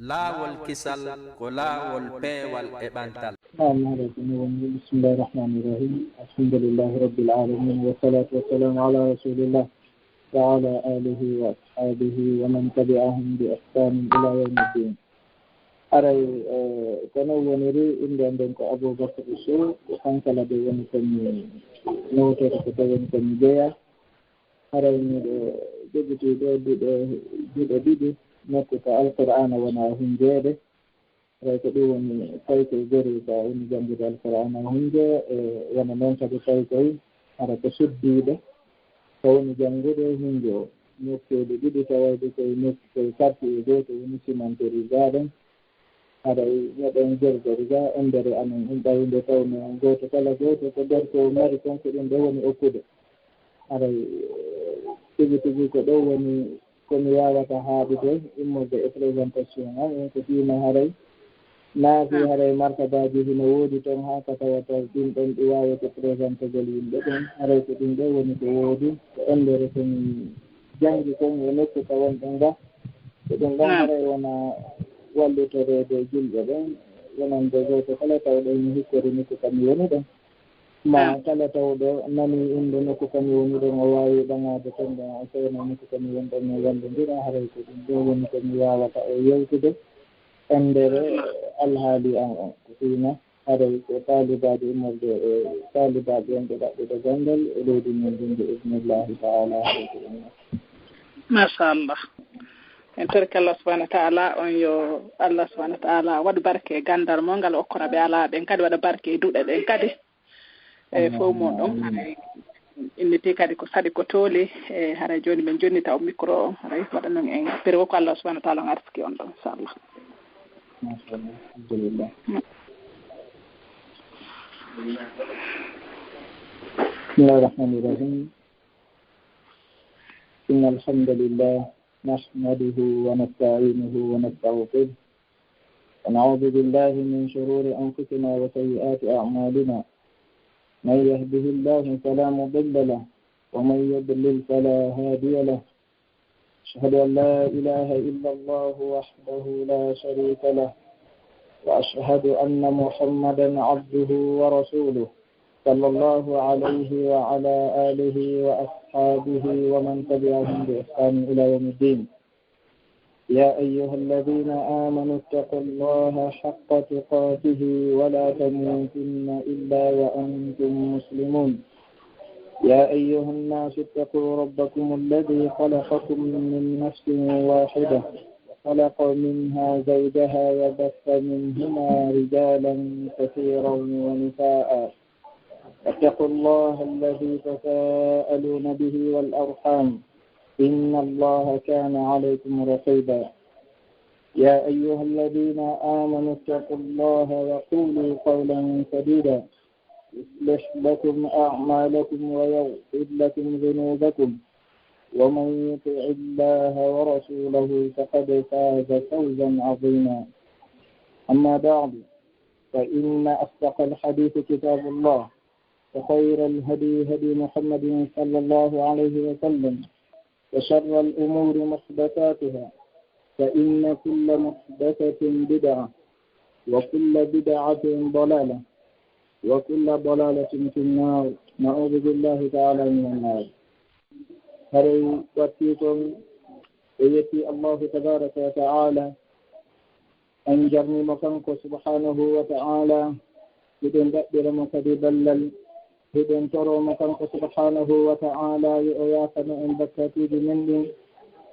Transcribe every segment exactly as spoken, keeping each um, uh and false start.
Laawol kisal ko laawol peewal e ɓantal. السلام عليكم ورحمة الله. بسم الله الرحمن الرحيم. الحمد لله رب العالمين، والصلاة والسلام على رسول الله وعلى آله وأصحابه ومن تبعهم بإحسان إلى يوم الدين. Haray, eh, ko non woniri, innde am nden ko Abubakar Sow, ko Kankala de woni ko mi nootata, ko to woni ko mi jeyaa. Haray miɗo jogitii ɗo duɗe, duɗe ɗiɗi, nokku ko Alqur'aana wona hunjeede. Haray ko ɗum woni koykoy gori, ko woni janngude Alqur'aana hunjoo, e wona noon kadi koykoy hara ko suddiiɓe, ko woni janngude hunjoo. Nokkeeli ɗiɗi tawayɗi koye nokku koye quartier gooto woni Cimenterie Garden. Haray meɗen gorgori ga enndere amen ɗum ɓayi nde tawno gooto kala gooto ko gorko mari kon ko ɗum ɗo woni okkude. Haray tigi tigi ko ɗo woni ko mi waawata haaɗude immorde e présentation am en ko diina haray. Naafi haray martabaaji hino woodi ton haa ka tawata ɗin ɗon ɗi waawete présentagol yimɓe ɓen. Haray ko ɗum ɗo woni ko woodi ko enndere ko mi janngi kon e nokku ka wonɗen ga. Ko ɗum ɗon haray wona wallitoreede julɓe ɓen, wonande gooto kala tawɗo hino hikkori nokku ka mi woni ɗon. Ma kala tawɗo nanii innde nokku ka mi woni ɗon, o waawi ɓaŋaade ton ɗon, o seyna nokku ka mi woni ɗon, min wallandira. Haray ko ɗum ɗo woni ko mi waawata e yewtude enndere alhaali an on. Ko fii non, haray ko taalibaaɓe immorde e taalibaaɓe wonɓe ɗaɓɓude ganndal e leydi men ndin, bi idnillahi ta'ala, haray ko ɗum non. Machallah. En torike Allah subahanahu wa taala on, yo Allah subahanahu wa taala waɗu barke e ganndal mon ngal, okkora ɓe alaa ɓen kadi, waɗa barke e duɗe ɗen kadi. E fof mum ɗum haray inniti kadi ko saɗi ko tooli. E haray jooni min jonnita o micro o, haray waɗa noon en pere ko Allah subahanahu wa taala on arsiki on ɗon, inchallah. Machallah. Alhamdulillah. بسم الله الرحمن الرحيم. إن الحمد لله نحمده ونستعينه ونستغفره، ونعوذ بالله من شرور أنفسنا وسيئات أعمالنا. من يهده الله فلا مضل له، ومن يضلل فلا هادي له. أشهد أن لا إله إلا الله وحده لا شريك له، وأشهد أن محمدا عبده ورسوله، صلى الله عليه وعلى آله وأصحابه ومن تبعهم بإحسان إلى يوم الدين. يا أيها الذين آمنوا اتقوا الله حق تقاته ولا تموتن إلا وأنتم مسلمون. يا أيها الناس اتقوا ربكم الذي خلقكم من نفس واحدة وخلق منها زوجها وبث منهما رجالا كثيرا ونساء. واتقوا الله الذي تساءلون به والأرحام، إن الله كان عليكم رقيبا. يا أيها الذين آمنوا اتقوا الله وقولوا قولا سديدا، يصلح لكم أعمالكم ويغفر لكم ذنوبكم، ومن يطع الله ورسوله فقد فاز فوزا عظيما. أما بعد، فإن أصدق الحديث كتاب الله، وخير الهدي هدي محمد صلى الله عليه وسلم، وشر الأمور محدثاتها، فإن كل محدثة بدعة، وكل بدعة ضلالة، وكل ضلالة في النار. نعوذ بالله تعالى من النار. Haray wattii kon e yetti Allahu tabaraka wa ta'ala, en jarnii mo kanko subhanahu wa ta'ala, hiɗen ɗaɓɓira mo kadi ballal, hiɗen toroo mo kanko subhanahu wa ta'ala yo o yaafano en bakkatuuji men ɗin,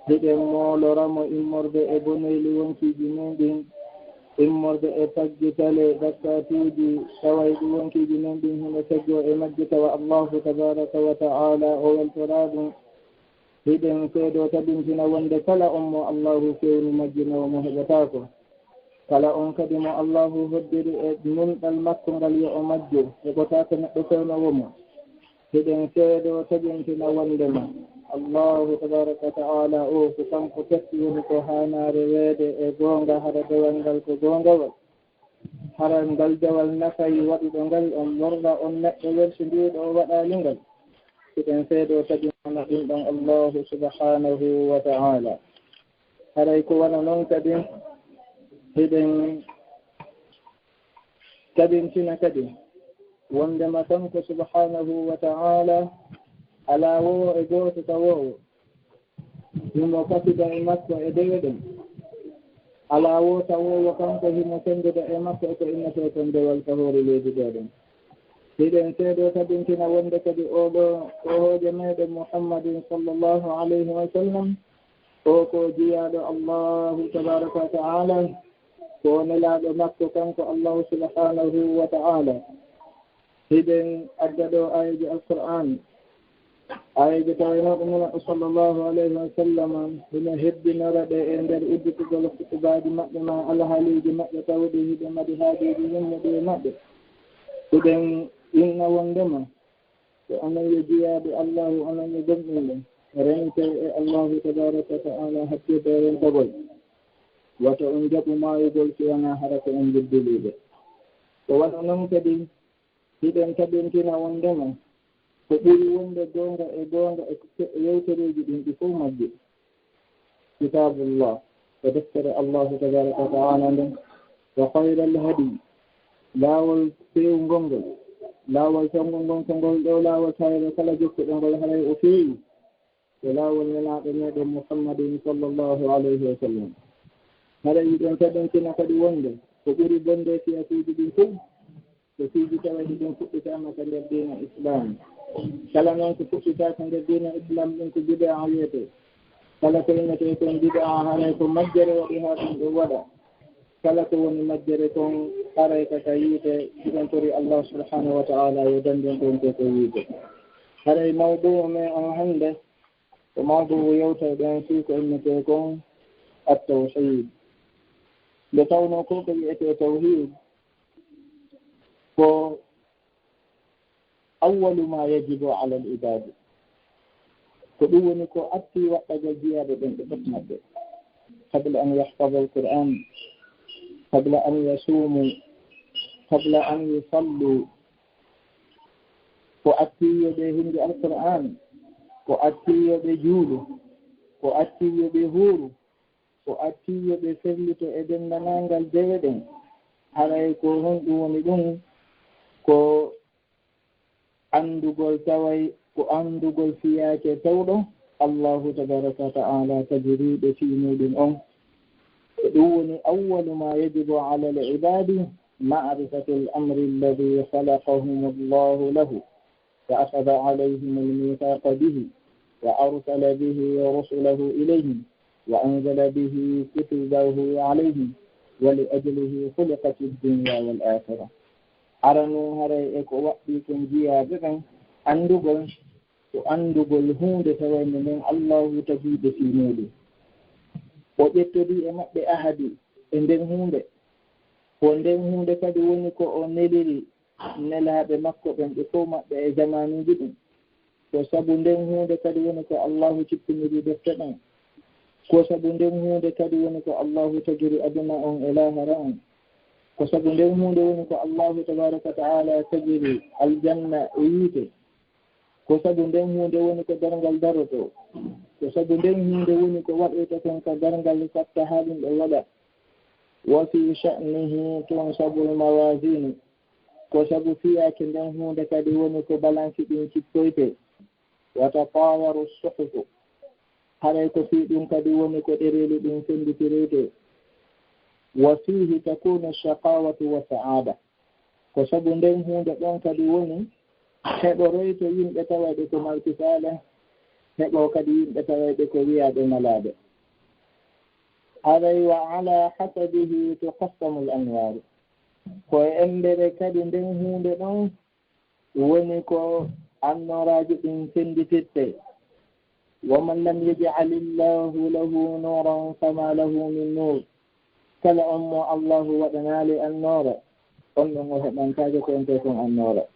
hiɗen moolora mo immorde e bonoyli wonkiiji men ɗin, immorde e paggitale bakkatuuji tawayɗi wonkiiji men ɗin hino taggoo e majji tawa Allahu tabaraka wa ta'ala o weltoraa ɗum. Hiɗen seedoo tabintina wonde kala on mo Allahu fewni majji nawa mo heɓataako. Kala on kadi mo Allahu hoddiri e nunɗal makko ngal yo o majju, heɓotaako neɗɗo fewnoowo mo. Hiɗen seedoo tabintina wonde mo Allahu tabaraka wa ta'ala o ko kanko tati woni ko haanaa reweede e goonga hara dewal ngal ko goongawal. Hara ngal dewal nafay waɗuɗo ngal on lorra on neɗɗo welsindiiɗo o waɗaali ngal. Hiɗen seedoo kadi wona ɗum ɗon Allahu subhanahu wa ta'ala. Haray ko wano non kadi Hiɗen tabintina kadi wondema kanko subhanahu wa ta'ala alaa woo e gooto tawoowo himo kasida e makko e dewe ɗen. Alaa woo tawoowo kanko himo sennduda e makko e ko innetee kon dewal ka hoore leydi ɗoo ɗon. Hiɗen seedoo tabintina wonde kadi oo ɗoo, oo hoojo meɗen Muhammadin sallallahu alayhi wa sallam, oo ko jiyaaɗo Allahu tabaraka wa ta'ala, ko nelaaɗo makko kanko Allahu subhanahu wa ta'ala. Hiɗen adda ɗoo aayeeje Alqur'aan, aayeeje tawaynooɗe Nulaaɗo sallallahu alayhi wa sallam, hino hebbinora ɗe e nder udditugol khutubaaji maɓɓe maa alhaaliiji maɓɓe tawɗi hiɓe mari haajuuji himmuɗi e maɓɓe. Hiɗen inna wondema, ko onon yo jiyaaɓe Allahu, onon yo gomɗinɓe, rentee e Allahu tabaraka wa ta'ala hakkilde rentagol. Wata on jaɓu maayugol si wanaa hara ko on jedduliiɓe. Ko wano non kadi, hiɗen tabintina wondema ko ɓuri wonde goonga e goonga e yewtereeji ɗin ɗi fow majji. Kitaabullah, ko deftere Allahu tabaraka wa ta'ala nden, wa khayral hadi, laawol peewngol ngol, laawol tawngol ngol, ko ngol ɗoo laawol tawee kala jokkuɗo ngol haray o feewi, ko laawol nelaaɗo meɗen Muhammadin sallallahu alayhi wa sallam. Haray hiɗen tabintina kadi wonde ko ɓuri bonde e fiyatuuji ɗin fow, ko piiji tawayɗi ɗin fuɗɗitaama ka nder diina Islam. Kala non ko fuɗɗitaaka nder diina Islam ɗin ko bid'a wiyetee. Kala ko innetee kon bid'a haray ko majjere waɗi haa ɗum ɗon waɗa. Kala ko woni majjere kon haray ka ka yiite, hiɗen tori Allah subhanahu wa ta'ala yo danndin ɗon ko ko yiite. Haray mawdu'u men on hannde, ko mawdu'u yewtayɗen fii ko innetee kon at-tawhid. Nde tawnoo ko ko wi'etee tawhid, ko awwalu ma yajibu ala al-ibadi. Ko ɗum woni ko atti waɗɗagol jiyaaɓe ɓen ɓe ɓet maɓɓe. Qabla an yahfaza al-Qur'an, qabla an yasumu, qabla an yusallu. Ko atti yo ɓe hindi Alqur'an, ko atti yo ɓe juulu, ko atti yo ɓe huuru, ko atti yo ɓe ferlito e denndaangal dewe ɗen. Haray ko honɗum woni ɗum? Ko anndugol taway, ko anndugol fiyaake tawɗo Allahu tabaraka wa ta'ala tagiriiɗo fii muuɗum on. Ko ɗum woni awwalu ma yajibu ala al-ibadi ma'rifatu al-amri alladhi khalaqahum Allahu lahu. وأخذ عليهم الميثاق به وأرسل به رسله إليهم وأنزل به كتبه عليهم ولأجله خلقت الدنيا والآخرة. Arano haray e ko waɗɗii kon jiyaaɓe ɓen anndugol, ko anndugol huunde tawande nden Allahu tagii ɓe fii muuɗum. O ƴettodii e maɓɓe ahadi e nden huunde. Ko nden huunde kadi woni ko o neliri nelaaɓe makko ɓen ɓe fow maɓɓe e jamaanuuji ɗin. Ko sabu nden huunde kadi woni ko Allahu cippiniri defte ɗen. Ko sabu nden huunde kadi woni ko Allahu tagiri aduna on e laahara on. Ko sabu nden huunde woni ko Allahu tabaraka wa ta'ala tagiri aljanna e yiite. Ko sabu nden huunde woni ko darngal darotoo. Ko sabu nden huunde woni ko waɗoyta kon ka darngal satta haa ɗum ɗo waɗa. وفي شأنه تنصب الموازين. Ko sabu fiyaake nden huunde kadi woni ko balansi ɗin cippoytee. وتطاير الصحف. Haray ko fii ɗum kadi woni ko ɗereeli ɗin sennditiroytee. وفيه تكون الشقاوة والسعادة. Ko sabu nden huunde ɗon kadi woni heɓoroyto yimɓe tawayɓe ko markisaale, heɓoo kadi yimɓe tawayɓe ko wiyaaɓe malaaɓe. Haray وعلى حسبه تقسم الأنوار. Ko e emmbere kadi nden huunde ɗon woni ko annooraaji ɗin sennditittee. ومن لم يجعل الله له نورا فما له من نور. Kala on mo Allahu waɗanaali annoore, on ɗon o heɓantaake ko entee kon annoore.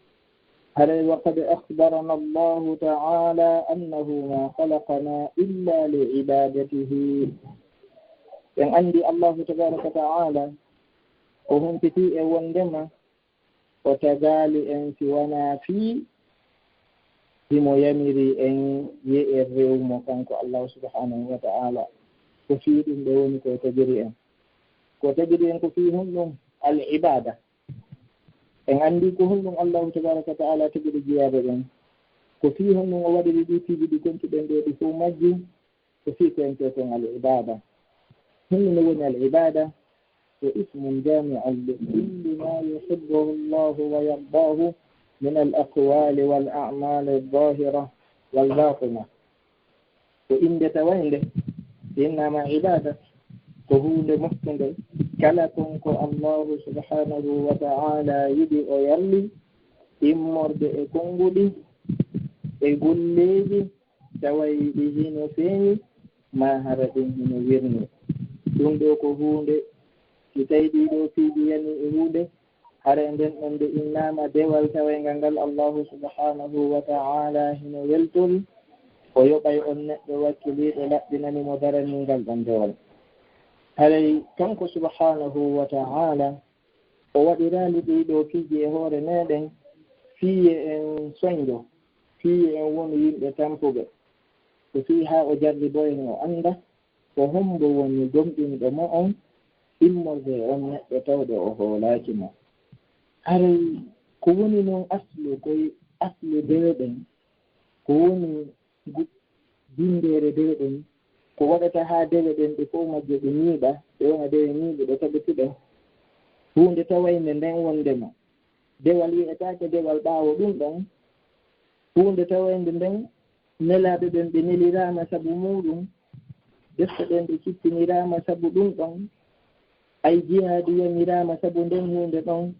Haray وقد أخبرنا الله تعالى أنه ما خلقنا إلا لعبادته. En anndi Allahu tabaraka wa ta'ala o humpitii e wondema o tagaali en si wanaa fii himo yamiri en yo en rewu mo kanko Allahu subhanahu wa ta'ala. Ko fii ɗum ɗo woni ko o tagiri en. Ko tagiri en ko fii honɗun? Al ibada. En anndi ko honɗun Allahu tabaraka wa ta'ala tagiri jiyaaɓe ɓen. Ko fii honɗun o waɗiri ɗii piiji ɗi kontuɗen ɗoo ɗi fow majji? Ko fii ko en tawata al ibada. Honɗun woni al ibada? Ko ismun jami'un li kulli ma yuhibbuhu Allahu wa yardahu min al aqwali wal a'mali al zahira wal batina. Ko innde tawaynde, si innama ibada, ko huunde moftunde kala kon ko Allahu subhanahu wa ta'ala yiɗi o yarli, immorde e konnguɗi, e golleeji, taway ɗi hino feeñi, maa hara ɗin hino wirni. Ɗun ɗoo ko huunde, si tawi ɗii ɗoo piiji yanii e huunde, haray nden ɗon nde innaama dewal tawayngal ngal Allahu subhanahu wa ta'ala hino weltori, o yoɓay on neɗɗo wakkiliiɗo laɓɓinani mo daranii ngal ɗon dewal. Haray kanko subhanahu wa ta'ala o waɗiraali ɗii ɗoo piiji e hoore meɗen fii yo en sonjo, fii yo en wonu yimɓe tampuɓe. Ko fii haa o jarriboyen o annda ko hombo woni gomɗinɗo mo on, immorde e on neɗɗo tawɗo o hoolaaki mo. Haray ko woni non aslu, koy aslu dewe ɗen, ko woni ngu-, binndeere dewe ɗen, ko waɗata haa dewe ɗen ɗe fow majje ɗe ñiiɓa, ɗe wona dewe ñiiɓuɗe, tabituɗe. Huunde tawaynde nden wondema dewal wi'etaake dewal ɓaawo ɗun ɗon. Huunde tawaynde nden, nelaaɓe ɓen ɓe neliraama sabu muuɗum, defte ɗen ɗe ciftiniraama sabu ɗun ɗon, ay jihaadi yamiraama sabu nden huunde ɗon,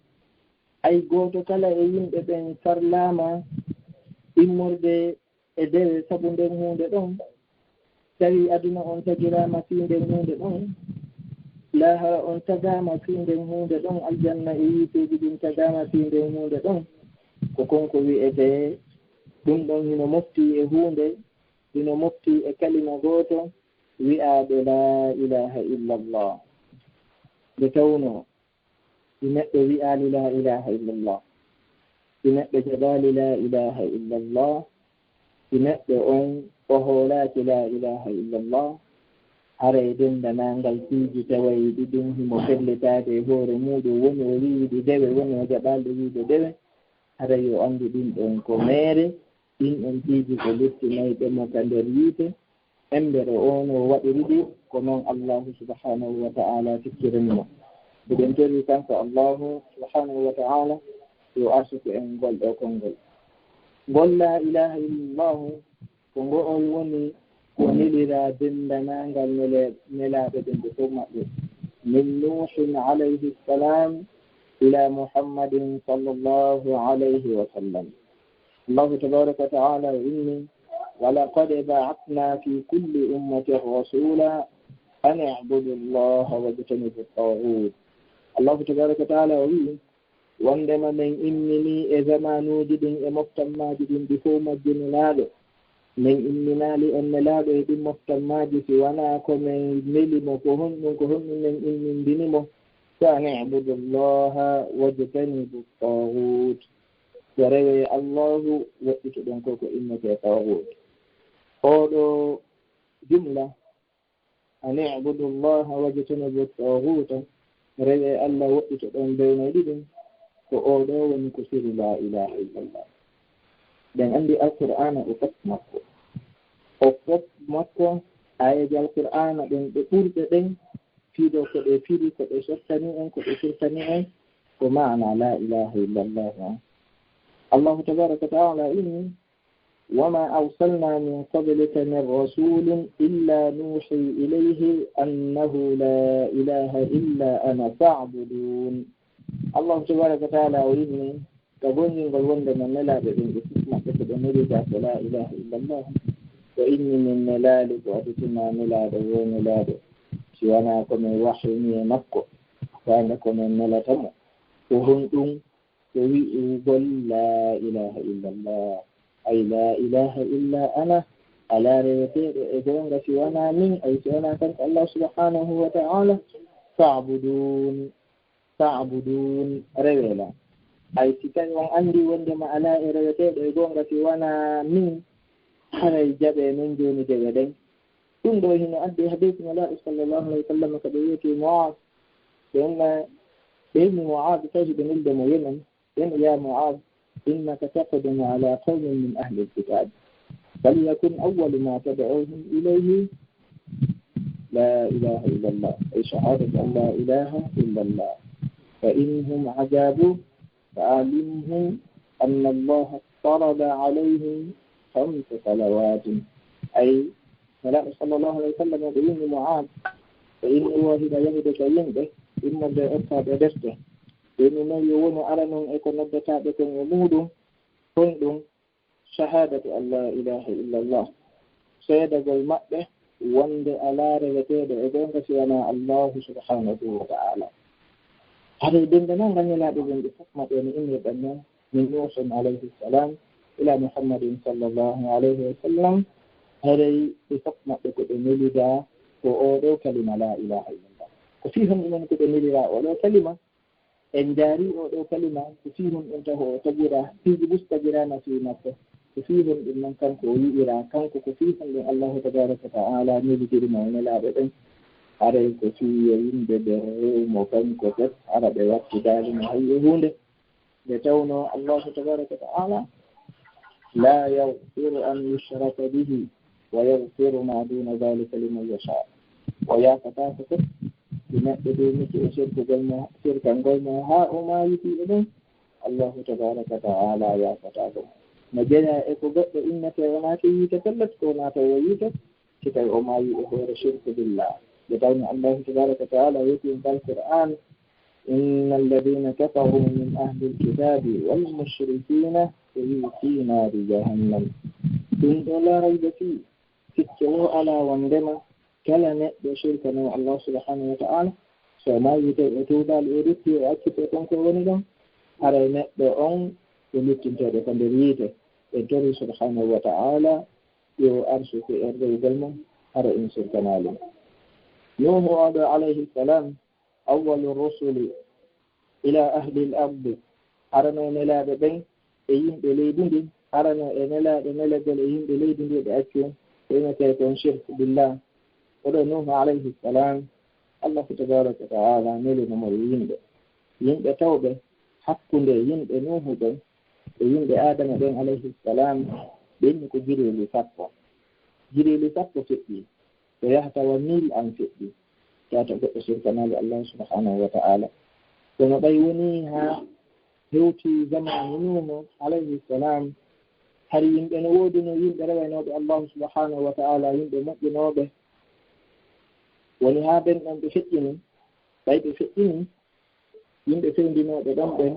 ay gooto kala e yimɓe ɓen farlaama immorde e dewe sabu nden huunde ɗon. Tawi aduna on tagiraama fii nden huunde ɗon, laahara on tagaama fii nden huunde ɗon, aljanna e yiiteeji ɗin tagaama fii nden huunde ɗon, ko kon ko wi'etee ɗun ɗon hino moftii e huunde, hino moftii e kalima gooto wi'aaɗo laa ilaaha illallah. Nde tawnoo si neɗɗo wi'aali laa ilaaha illallah, si neɗɗo jaɓaali laa ilaaha illallah, si neɗɗo on o hoolaaki laa ilaaha illallah, haray denndanangal piiji tawayɗi ɗin himo fellitaade e hoore muuɗum, woni o wi'i ɗi dewe, woni o jaɓaali ɗe wi'ude dewe, haray yo anndu ɗin ɗon ko meere, ɗin ɗon piiji ko luttinayɗe mo ka nder yiite. Embere on o waɗiri ɗi, ko non Allahu subhanahu wa ta'ala sikkirani mo. Miɗen tori kanko Allahu subhanahu wa ta'ala yo arsuku en ngol ɗoo konngol. Ngol laa ilaaha illallahu, ko ngo'ol woni ko neliraa denndanangal nele-, nelaaɓe ɓen ɓe fow maɓɓe. Min Nuuhin alayhi salam ila Muhammadin sallallahu alayhi wa sallam. Allahu tabaraka wa ta'ala o inni, "Wa laqad ba'athna fi kulli ummatin rasula an i'budu Allaha wajtanibu at-taghut." Allahu tabaraka wa ta'ala o wi'i, "Wondema men imminii e zamaanuuji ɗin e moftammaaji ɗin ɗi fow majji nelaaɗo. Men imminaali on nelaaɗo e ɗin moftammaaji si wanaa ko men neli mo ko honɗum, ko honɗum men immindini mo? Ko an i'budu Allaha wajtanibu at-taghut." Yo rewee Allahu, woɗɗitoɗon ko ko innetee taaguut. Oo ɗoo jumla, "An i'budu Allaha wajtanibu taaguuta", rewee Allah, woɗɗitoɗon bewnoy ɗiɗum, ko oo ɗoo woni ko firi laa ilaaha illallah. Ɗen anndi Alqur'aana o fot makko. O fot makko, aayeeje Alqur'aana ɗen ɗe ɓurɗe ɗen, fii ɗoo ko ɗe firi, ko ɗe sottani en, ko ɗe firtani en, ko maana laa ilaaha illallah on. Allahu tabaaraka wa ta'aala inni, "Wa maa arsalnaa min qablika min rasuulin illaa nuuhii ilayhi annahu laa ilaaha illaa ana fa'buduun." Allahu tabaaraka wa ta'aala o inni, ka goongingol wonde no nelaaɓe ɓen ɓe fof maɓɓe ko ɓe nelida ko laa ilaaha illallah. O inni, "Min nelaali ko aditinaa nelaaɗo woo nelaaɗo, si wanaa ko min wahyini e makko, faanda ko min nelata mo." Ko honɗum? Ko wi'ugol laa ilaaha illallah, ay laa ilaaha illaa ana, alaa reweteeɗo e goonga si wanaa min, ay si wanaa kanko Allah subhanahu wa ta'ala, fa'buduun. Fa'buduun, rewee lan. Hay si tawii on anndii wonndema alaa e reweteeɗo e goonga si wanaa min, haray jaɓee non jooni dewe ɗen. Ɗum ɗoo hino addi e hadiisi Nulaaɗo sallallahu alayhi wa sallam ka ɓe wi'etee Mu'aaz, ɓen, ɓe inni Mu'aaz tawi hiɓe nelde mo Yemen, ɓen, "يا معاذ، إنك تقدم على قوم من أهل الكتاب، فليكن أول ما تدعوهم إليه لا إله إلا الله، أي شهادة أن لا إله إلا الله، فإن هم أجابوك فأعلمهم أن الله افترض عليهم خمس صلوات." أي Nelaaɗo sallallahu alayhi wa sallam ɓe inni Mu'aaz, ɓe inni wo hiɗa yahude ka yimɓe, immorde okka ɓe defte. Ɓe inni noon yo wonu aranon e ko noddataaɓe kon e muuɗum, kon ɗum, shahadatu an la ilaha illallah, seedagol maɓɓe wonde alaa reweteeɗo e goonga si wanaa Allahu subhanahu wa ta'ala. Haray denndaangal Nelaaɓe ɓen ɓe fof maɓɓe no innirɗen noon, min Nuuhin alayhi salam ila Muhammadin sallallahu alayhi wa sallam, haray ɓe fof maɓɓe ko ɓe nelidaa ko oo ɗoo kalima, laa ilaaha illallah. Ko fii honɗum woni ko ɓe neliraa oo ɗoo kalima? En njaarii oo ɗoo kalima, ko fii honɗum taho o tagiraa, piiji bus tagiraama fii makko? Ko fii honɗum noon kanko o yi'iraa, kanko ko fii honɗum Allahu tabaaraka wa ta'ala nelidiri mo e nelaaɓe ɓen? Haray ko fii yo yimɓe ɓen rewu mo kanko tag, hara ɓe wattidaali mo hay e huunde. Nde tawnoo Allahu tabaaraka wa ta'ala, "لا يغفر أن يشرك به ويغفر ما دون ذلك لمن يشاء." O yaafataako ko si neɗɗo duumike e sirkugol mo, sirkangol mo haa o maayitii e ɗum, Allahu tabaaraka wa ta'ala yaafataako mo. No jeyaa e ko goɗɗo innetee o naati yiite pellet, ko o naata o yiite, si tawi o maayi e hoore shirku billah. Nde tawnoo Allahu tabaaraka wa ta'ala weeti e ngal Qur'aan, "إن الذين كفروا من أهل الكتاب والمشركين كلهم في نار جهنم." Ɗum ɗoo laa rayba fii, sikke woo alaa wondema kala neɗɗo shirkanoo Allah subhanahu wa ta'ala, so maayi tawi o tuubaali, o rutti, o accitee kon ko woni ɗon, haray neɗɗo on o luttintooɗo ko nder yiite. En torii subhanahu wa ta'ala yo arsuku en rewugol mum, hara en sirkanaali mo. Nuuhu oo ɗoo alayhi salam, awwalu rusuli ila ahli l-ardi, arano e nelaaɓe ɓen e yimɓe leydi ndin, arano e nelaaɗo nelagol e yimɓe leydi ndin, ɓe accu ko innetee kon shirk billah. Oo ɗoo Nuuhu alayhi salam, Allahu tabaaraka wa ta'ala nelino mo e yimɓe, yimɓe tawɓe hakkunde yimɓe Nuuhu ɓen e yimɓe Aadama ɓen alayhi salam, ɓen ko jireeli sappo. Jireeli sappo feƴƴi, ko yaha tawa mil an feƴƴi, tawata goɗɗo sirkanaali Allah subhanahu wa ta'ala. Kono ɓay wonii haa hewti zamaanu Nuuhu alayhi salam, hari yimɓe no woodunoo, yimɓe rewaynooɓe Allah subhanahu wa ta'ala, yimɓe moƴƴinooɓe. Woni haa ɓen ɗon ɓe feƴƴini, ɓay ɓe feƴƴini, yimɓe fewndinooɓe ɗon ɓen,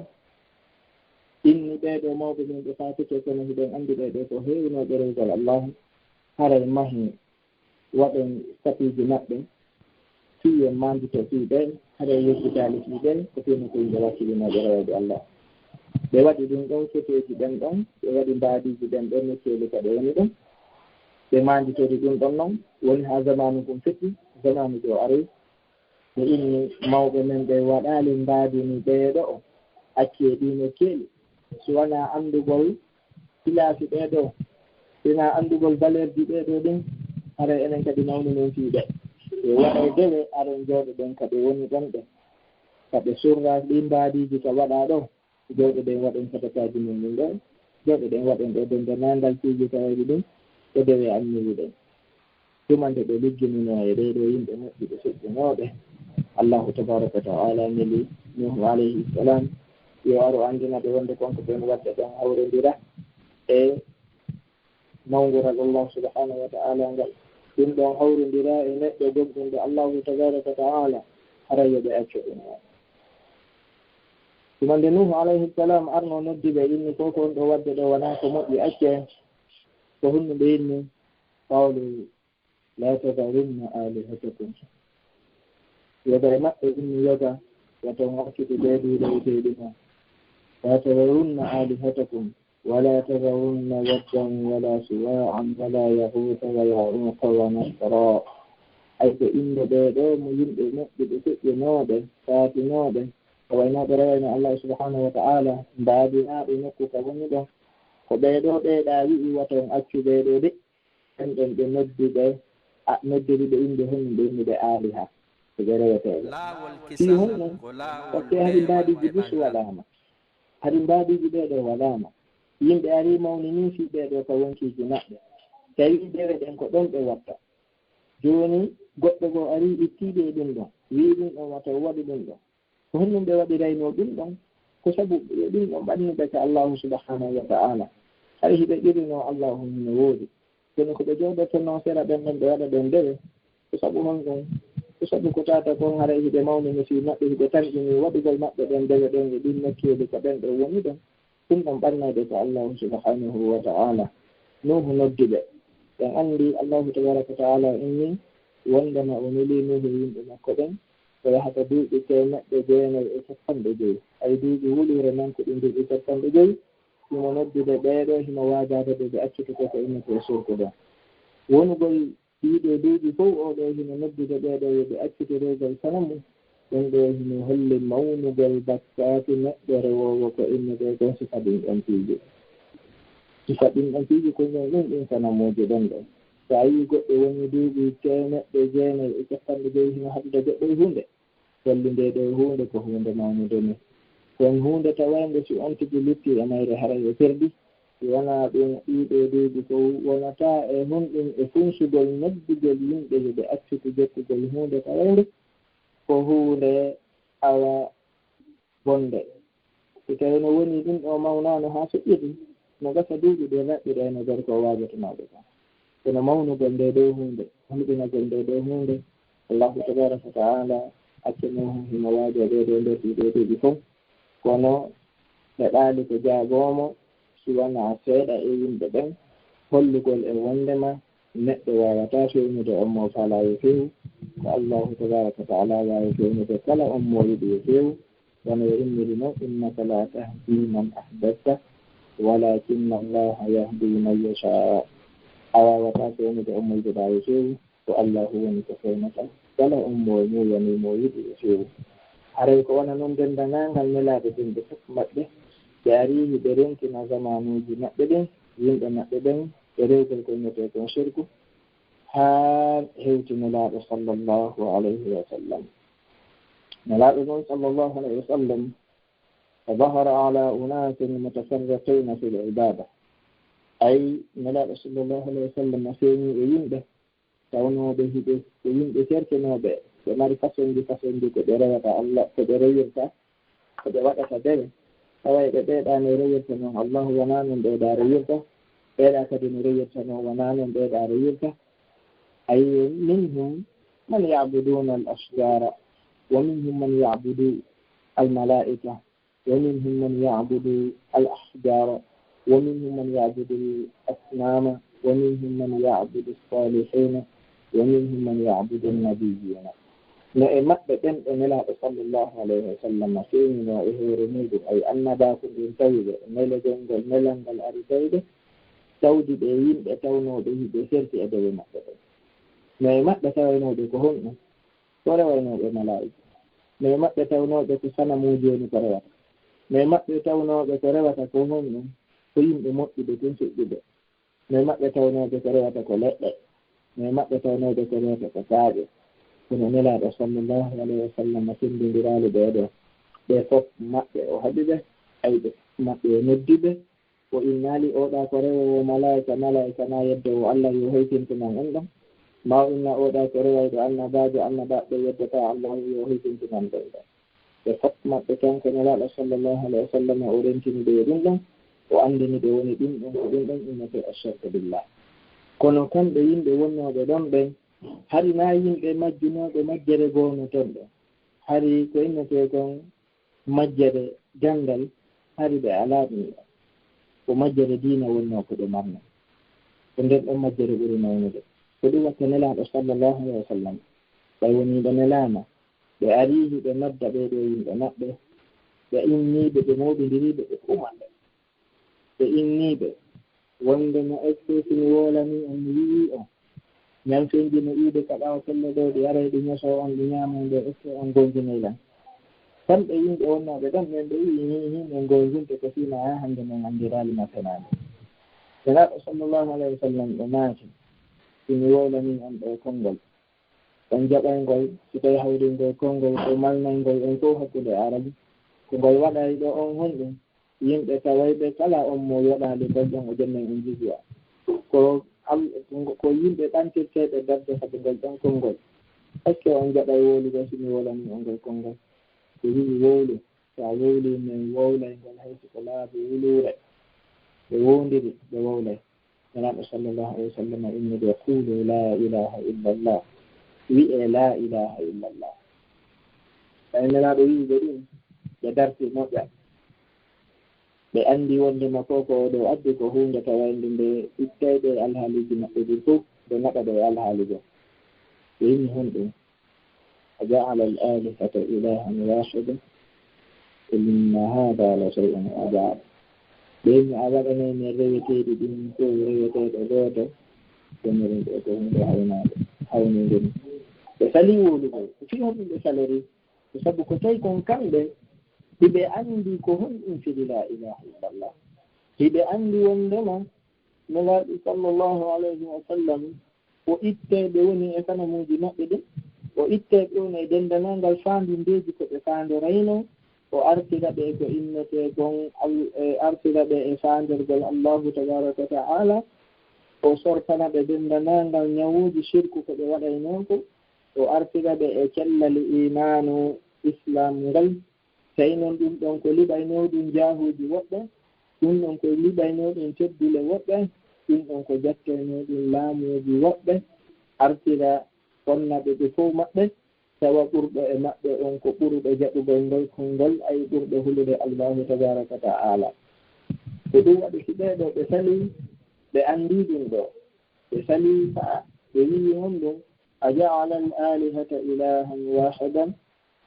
inni ɓee ɗoo mawɓe men ɓe faatike, kono hiɗen anndi ɓee ɗoo ko heewinooɓe rewugol Allah, haray mahi waɗen sapiiji maɓɓe, fii en maandito fii ɓen, haray yejjitaali fii ɓen, ko fii no ko yimɓe wakkilinooɓe rewooɓe Allah. Ɓe waɗi ɗum ɗon feteeji ɓen ɗon, ɓe waɗi mbaadiiji ɓen ɗon nokkeeli ka ɓe woni ɗon. Ɓe maanditori ɗum ɗon non, woni haa zamaanu ngun feƴƴi, zamaanu ɗoo aroy. Ɓe inni mawɓe men ɓe waɗaali mbaadi ni ɓee ɗoo, accee ɗii nokkeeli. Si wanaa anndugol silaasi ɓee ɗoo, si wanaa anndugol valeur ji ɓee ɗoo ɗin, haray enen kadi mawni men fii ɓe. Ɓe waɗa dewe, aren jooɗoɗen ka ɓe woni ɗon ɓe. Ka ɓe surra ɗii mbaadiiji ka waɗaa ɗoo, jooɗoɗen waɗen sadakaaji men ɗin ɗoo, jooɗoɗen waɗen ɗoo denndaangal piiji tawayɗi ɗin, ko dewe anniyi ɗen. Tuma nde ɓe ligginunoo e ɓee ɗoo yimɓe moƴƴuɓe feƴƴunooɓe, Allahu tabaaraka wa ta'ala neli Nuuhu alayhi salam, yo aru anndina ɓe wonde kon ko ɓen waɗde ɗon hawrondira e mawngural Allah subhanahu wa ta'ala ngal. Ɗum ɗon hawrondira e neɗɗo gomɗinɗo Allahu tabaaraka wa ta'ala, haray yo ɓe accu ɗum ɗon. Tuma nde Nuuhu alayhi salam arnoo noddi ɓe, inni, "Ko ko on ɗoo waɗde ɗoo wanaa ko moƴƴi, accee." Ko honno ɓe inni? Qaalu, "لا تذرن آلهتكم." Yoga e maɓɓe inni, yoga, wata on accude ɓee duuɗe wi'eteeɗi ma. "لا تذرن آلهتكم ولا تذرن ودا ولا سواعا ولا يغوث ويعوق ونسرا." Ay ko innde ɓee ɗoo mo yimɓe moƴƴuɓe feƴƴinooɓe, faatinooɓe, ko waynooɓe rewayno Allah subhanahu wa ta'ala, mbaadinaaɓe nokku ka woni ɗon. Ko ɓee ɗoo ɓee ɗaa wi'i wata on accu ɓee ɗoo de. Ɓen ɗon ɓe noddi ɓe, a, noddiri ɓe innde honɗum? Ɓe inni ɓe aaliha. ko ɓe reweteeɓe. Fii honɗum? Parce que hari mbaadiiji dus walaama. Hari mbaadiiji ɓee ɗoo walaama. Yimɓe arii mawninii fii ɓee ɗoo ka wonkiiji maɓɓe. Tawi dewe ɗen ko ɗon ɓe watta. Jooni goɗɗo goo arii ittii ɓe e ɗum ɗon. Wi'i ɗum ɗon wata o waɗu ɗum ɗon. Ko honɗum ɓe waɗiraynoo ɗum ɗon? Ko sabu yo ɗum ɗon ɓannu ɓe ka Allaahu subhaanahu wa ta'aala. Hay hiɓe ɓirinoo Allaahu hino woodi. Kono ko ɓe jooɗotonoo sera ɓen ɗon ɓe waɗa ɗon dewe. Ko sabu honɗum? Ko sabu ko tata kon haray hiɓe mawnini fii maɓɓe, hiɓe tanƴini waɗugol maɓɓe ɗen dewe ɗen e ɗin nokkeeli ko ɓen ɗon woni ɗon. Ɗum ɗon ɓannayde ko Allaahu subhaanahu wa ta'aala. Nuuhu noddi ɓe. Ɓen anndi Allaahu tabaaraka wa ta'aala inni wondema o neli Nuuhu e yimɓe makko ɓen, ko yahata duuɓi teemeɗɗe jeenayi e cappanɗe jowi. Ay duuɓi wuluure non ko ɗi duuɓi cappanɗe jowi. Himo noddude ɓee ɗoo, himo waajaade ɓe ɓe accitoto ko innetee sirku ɗon. Wonugol ɗii ɗoo duuɓi fow, oo ɗoo hino noddude ɓee ɗoo yo ɓe accitoreegol sanamu. Ɗum ɗoo hino holli mawnugol bakkaatu neɗɗo rewoowo ko innetee kon sifa ɗin ɗon piiji. Sifa ɗin ɗon piiji ko ɗum ɗin sanamuuji ɗon ɗon. So a yii goɗɗo woni duuɓi teemeɗɗe jeenayi e cappanɗe jowi hino haɗude goɗɗo e huunde, holli ndee ɗoo huunde ko huunde mawnunde ni. Kon huunde tawaynde si on tigi lutti e mayre haray o perdi. Si wanaa ɗum, ɗii ɗoo duuɓi fow wonataa e honɗum e funsugol noddugol yimɓe yo ɓe accitu jokkugol huunde tawaynde ko huunde awa bonde. Si tawii no woni ɗum ɗoo mawnaano haa feƴƴiti, no gasa duuɓi ɗee laɓɓi ɗee no gorko o waajatanooɓe kon. Kono mawnugol ndee ɗoo huunde, hulɓinagol ndee ɗoo huunde, Allaahu tabaaraka wa ta'aala acca Nuuhu himo waajoo ɓee ɗoo nder ɗii ɗoo duuɓi fow. Kono heɓaali ko jaaboo mo, si wanaa seeɗa e yimɓe ɓen, hollugol e wonndema neɗɗo waawataa fewnude on mo faalaa yo fewu, ko Allaahu tabaaraka wa ta'aala waawi fewnude kala on mo yiɗi yo fewu, wano o inniri non, "Innaka laa tahdii man ahbabta, walaakinna Allaaha yahdii man yashaa." A waawataa fewnude on mo yiɗuɗaa yo fewu, ko Allaahu woni ko fewnata kala on mo muuyanii mo yiɗi e fewu. Haray ko wona non denndangal nelaaɓe ɓen ɓe fof maɓɓe, ɓe arii hiɓe rentina zamaanuuji maɓɓe ɗin, yimɓe maɓɓe ɓen, e rewgol ko innetee kon shirku, haa hewti Nelaaɗo sallallahu alayhi wa sallam. Nelaaɗo non sallallahu alayhi wa sallam, فظهر على أناس متفرقين في العبادة. Ay, Nelaaɗo sallallahu alayhi wa sallam feeñi e yimɓe, tawnooɓe hiɓe ko yimɓe sertinooɓe, ɓe mari façonji façonji ko ɓe rewata Allah, ko ɓe rewirta, ko ɓe waɗata dewe. Tawa e ɓe ɓeeɗa no rewirta non Allahu, wanaa non ɓeeɗa rewirta, ɓeeɗa kadi no rewirta non wanaa non ɓeeɗa rewirta. Ay, منهم من يعبدون الأشجار، ومنهم من يعبد الملائكة، ومنهم من يعبد الأحجار، ومنهم من يعبد الأصنام، ومنهم من يعبد الصالحين، ومنهم من يعبد النبيين. No e maɓɓe ɓen ɓe Nelaaɗo sallallahu alayhi wa sallam feeñinoo e hoore muuɗum, ay annabaaku ndun tawi ɓe, nelegol ngol, nelal ngal ari tawi ɓe, tawdi ɓe yimɓe tawnooɓe hiɓe serti e dewe maɓɓe ɗen. No e maɓɓe tawaynooɓe ko honɗum? Ko rewaynooɓe malaa'ika. No e maɓɓe tawnooɓe ko sanamuuji woni ko rewata. No e maɓɓe tawnooɓe ko rewata ko honɗum? Ko yimɓe moƴƴuɓe tun feƴƴuɓe. No e maɓɓe tawnooɓe ko rewata ko leɗɗe. No e maɓɓe tawnooɓe ko rewata ko kaaƴe. Kono Nelaaɗo sallallahu alayhi wa sallam senndindiraali ɓee ɗoo. Ɓe fof maɓɓe o haɗi ɓe, ay ɓe maɓɓe o noddi ɓe, o innaali oɗa ko rewoowo malaa'ika, malaa'ika na yeddoowo Allah yo hoytintinan on ɗon. Ma o inna oɗa ko rewayɗo annabaajo, annabaaɓe yeddataa Allah yo hoytintinan ɓen ɗon. Ɓe fof maɓɓe kanko Nelaaɗo sallallahu alayhi wa sallam o rentini ɓe e ɗum ɗon, o anndini ɓe woni ɗum ɗon, ko ɗum ɗon innetee ashirku billah. Kono kamɓe yimɓe wonnooɓe ɗon ɓen, hari na yimɓe majjunooɓe majjere goono ton ɗon. Hari ko innetee kon majjere ganndal, hari ɓe alaa ɗum ɗon. Ko majjere diina wonnoo ko ɓe marnoo. Ko nden ɗon majjere ɓuri mawnude. Ko ɗum watta Nelaaɗo sallallahu alayhi wa sallam, ɓay wonii ɓe nelaama, ɓe arii hiɓe nodda ɓee ɗoo yimɓe maɓɓe, ɓe inniiɓe, ɓe mooɓindiriiɓe, ɓe fuu maɓɓe. Ɓe inniiɓe, wonde no est-ce que si mi woolanii on, mi wi'ii on, ñanfenji no iwde ka ɓaawo pelle ɗoo, ɗi aray ɗi ñosoo on, ɗi ñaama on ɗoo, est-ce que on goonjinay lan? Kamɓe yimɓe wonnooɓe ɗon, ɓen ɓe wi'i, "Hihi, min goonjinte ko fii ma haa hannde min anndiraali ma fenaande." Nelaaɗo sallallahu alayhi wa sallam ɓe maaki, "Si mi woolanii on ɗoo konngol, On jaɓay ngol, si tawi hawri ngol konngol ko malnay ngol on fof hakkunde Aarabu. Ko ngol waɗay ɗo on honɗum? Yimɓe tawayɓe kala on mo yoɗaali ngol ɗon o jonnay on jizya. Ko al-, ko yimɓe ɓantirteeɓe darde fade ngol ɗon konngol. Est-ce que on jaɓay wowlugol si mi wowlanii on ngol konngol? Ɓe wi'i wowlu. So a wowlii min wowlay ngol hay si ko laabi wuluure. Ɓe wowndiri, ɓe wowlay. Nelaaɗo sallallahu alayhi wa sallam inni ɓe, "Qulu la ilaha illa Allah." Wi'e la ilaha illa Allah. Tawi Nelaaɗo wi'i ɓe ɗum, ɓe darti moƴƴa. Ɓe anndi wonde ma ko, ko o ɗo addi ko huunde tawaynde nde ittayɗe e alhaaliiji maɓɓe ɗin fof, ɓe naɓa ɗo e alhaali goo. Ɓe inni honɗum? "أجعل الآلهة إلها واحدا إن هذا لشيء عجاب." Ɓe inni a waɗanay men reweteeɗi ɗin fof reweteeɗo gooto, kono ɗum ɗo ko huunde hawnaade, hawniinde ni. Ɓe salii wowlugol. Ko fii honɗum ɓe salori? Ko sabu ko tawi kon kamɓe, hiɓe anndi ko honɗum firi la ilaha illallah. Hiɓe anndi wondema Nelaaɗo sallallahu alayhi wa sallam, o ittee ɓe woni e sanamuuji maɓɓe ɗin, o ittee ɓe woni e denndanangal faandindeeji ko ɓe faandorayno, o artira ɓe e ko innetee kon Al-, e artira ɓe e faandergol Allahu tabaraka wa ta'ala, o sortana ɓe denndanangal ñawuuji shirku ko ɓe waɗaynoo ko, o artira ɓe e cellal iimaanu Islaam ngal. Tawi noon ɗum ɗon ko liɓaynoo ɗum jaahuuji woɓɓe, ɗum ɗon ko liɓaynoo ɗum teddule woɓɓe, ɗum ɗon ko jattoynoo ɗum laamuuji woɓɓe, artira fonnaaɓe ɓe fof maɓɓe, tawa ɓurɗo e maɓɓe on ko ɓuruɗo jaɓugol ngol konngol, ay ɓurɗo hulude Allahu tabaraka wa ta'ala. Ko ɗum waɗi si ɓee ɗoo ɓe salii, ɓe anndii ɗum ɗoo. Ɓe salii faa ɓe wi'i honɗum, "أجعل الآلهة إلها واحدا."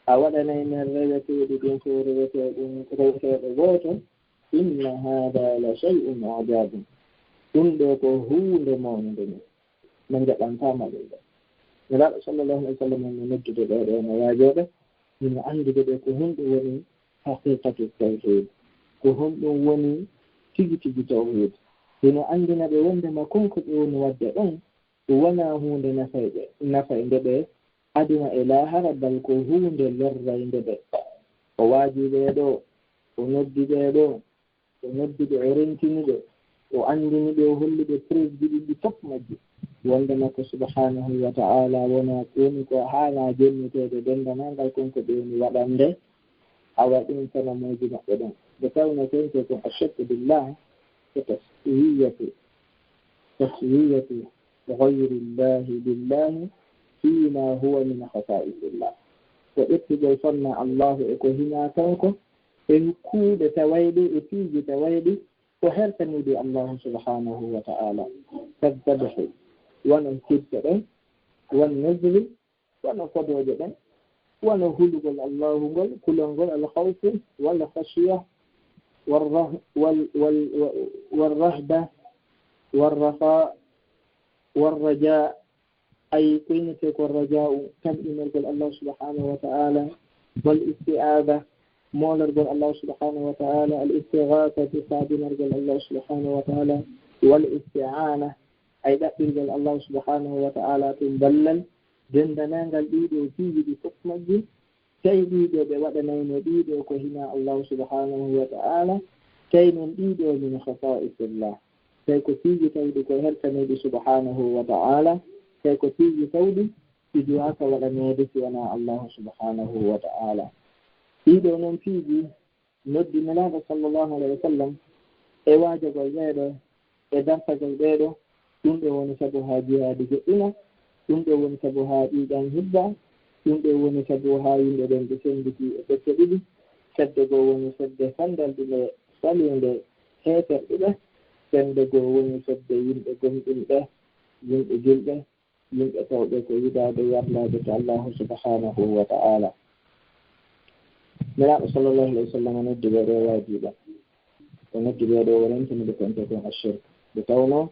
A waɗanay men reweteeɗi ɗin fof reweteeɗo, reweteeɗo gooto. "إن هذا لشيء عجاب." Ɗum ɗoo ko huunde mawnde ni. Min njaɓantaama ɗum ɗoo. Nelaaɗo sallallahu alayhi wa sallam no noddude ɓee ɗoo no waajooɓe, hino anndude ɓe ko honɗum woni haqiqatu tawhid, ko honɗum woni tigi tigi tawhid. Hino anndina ɓe wondema kon ko ɓe woni waɗde ɗon, ɗum wonaa huunde nafayɓe, nafayde ɓe aduna e laahara, bal ko huunde lorraynde ɓe. O waajii ɓee ɗoo, o noddi ɓee ɗoo, o noddi ɓe, o rentini ɓe, o anndini ɓe, o holli ɓe preuve ji ɗiɗi fof majji. Wondema ko subhanahu wa ta'ala wona, woni ko haanaa jenniteede denndanangal kon ko ɓe woni waɗande, awa ɗum sanamuuji maɓɓe ɗon. Nde tawnoo ko wiyetee kon ashirku billah, ko taswiyatu, taswiyatu ghayrillahi billahi fima huwa min khasa'isillah. Ko ƴettugol fonna Allahu e ko hinaa kanko, e kuuɗe tawayɗe, e piiji tawayɗi, ko hertaniiɗi Allahu subhanahu wa ta'ala. Kaddabahu, wano hirse ɗen, wan nuzri, wano fodooje ɗen, wano hulugol Allahu ngol, kulol ngol, al khawfu wal khashiya, wal rah-, wal, wal, wal rahba, wal rafa, wal raja, ay ko innetee ko raja'u, tamƴinorgol Allahu subhanahu wa ta'ala, wal isti'aza, moolorgol Allahu subhanahu wa ta'ala, al istighathatu, saabinorgol Allahu subhanahu wa ta'ala, wal isti'ana, ay ɗaɓɓirgol Allahu subhanahu wa ta'ala tun ballal, denndanangal ɗii ɗoo piiji ɗi fof majji, tawi ɗii ɗoo ɓe waɗanayno ɗii ɗoo ko hinaa Allahu subhanahu wa ta'ala, tawi noon ɗii ɗoo min khasa'isillah, tawi ko piiji tawɗi ko hertaniiɗi subhanahu wa ta'ala, tawi ko piiji tawɗi ɗi duwaaka waɗaneede si wanaa Allahu subhanahu wa ta'ala. Ɗii ɗoo noon piiji noddi Nelaaɗo sallallahu alayhi wa sallam e waajagol ɓee ɗoo, e dartagol ɓee ɗoo. Ɗum ɗoo woni sabu haa jihaadi joɗɗina, ɗum ɗoo woni sabu haa ƴiiƴan hibba, ɗum ɗoo woni sabu haa yimɓe ɓen ɓe sennditi e pecce ɗiɗi. Fedde goo woni fedde fanndalɗunde saliinde heeferɓe ɓe, fedde goo woni fedde yimɓe gomɗinɓe, yimɓe julɓe, yimɓe tawɓe ko yiɗaade yarlaade ka Allahu subhanahu wa ta'ala. Nelaaɗo sallallahu alayhi wa sallam noddi ɓee ɗoo waajiɓe. O noddi ɓee ɗoo, o rentini ɓe ko wiyetee kon ashirk. Nde tawnoo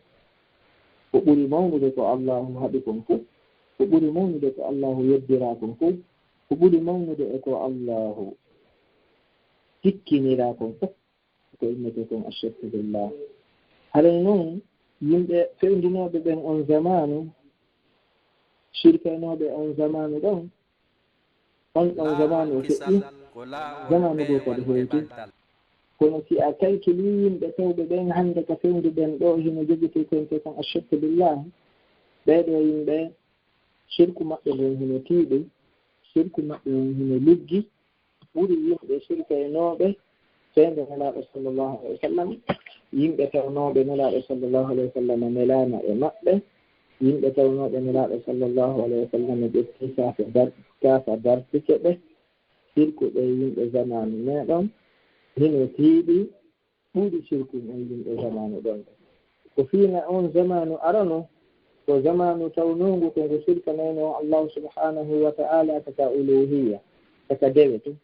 ko ɓuri mawnude ko Allahu haɗi kon fof, ko ɓuri mawnude ko Allahu yeddiraa kon fof, ko ɓuri mawnude e ko Allahu tikkiniraa kon fof, ko innetee kon ashirku billah. Haray noon, yimɓe fewndinooɓe ɓen on zamaanu, Sirkaynooɓe on zamaanu ɗon, on ɗon zamaanu o feƴƴi, zamaanu goo kadi hewti. Kono si a kalkilii yimɓe tawɓe ɓen hannde ka fewndo ɗen ɗoo, hino jogiti konte kon ashirku billah, ɓee ɗoo yimɓe, sirku maɓɓe ngon hino tiiɗi, sirku maɓɓe on hino luggi, ɓuri yimɓe sirkaynooɓe seede Nelaaɗo sallallahu alayhi wa sallam, yimɓe tawnooɓe Nelaaɗo sallallahu alayhi wa sallam nelaama e maɓɓe, yimɓe tawnooɓe Nelaaɗo sallallahu alayhi wa sallam ƴetti saafa dar-, saafa dartike ɓe, sirku ɓe yimɓe zamaanu meɗen, hino tiiɗi, ɓuri sirkun on yimɓe zamaanu ɗon. Ko fii na on zamaanu arano, ko zamaanu tawnoongu ko ngu sirkanayno Allahu subhanahu wa ta'ala taka uluhiyya, taka dewe tun.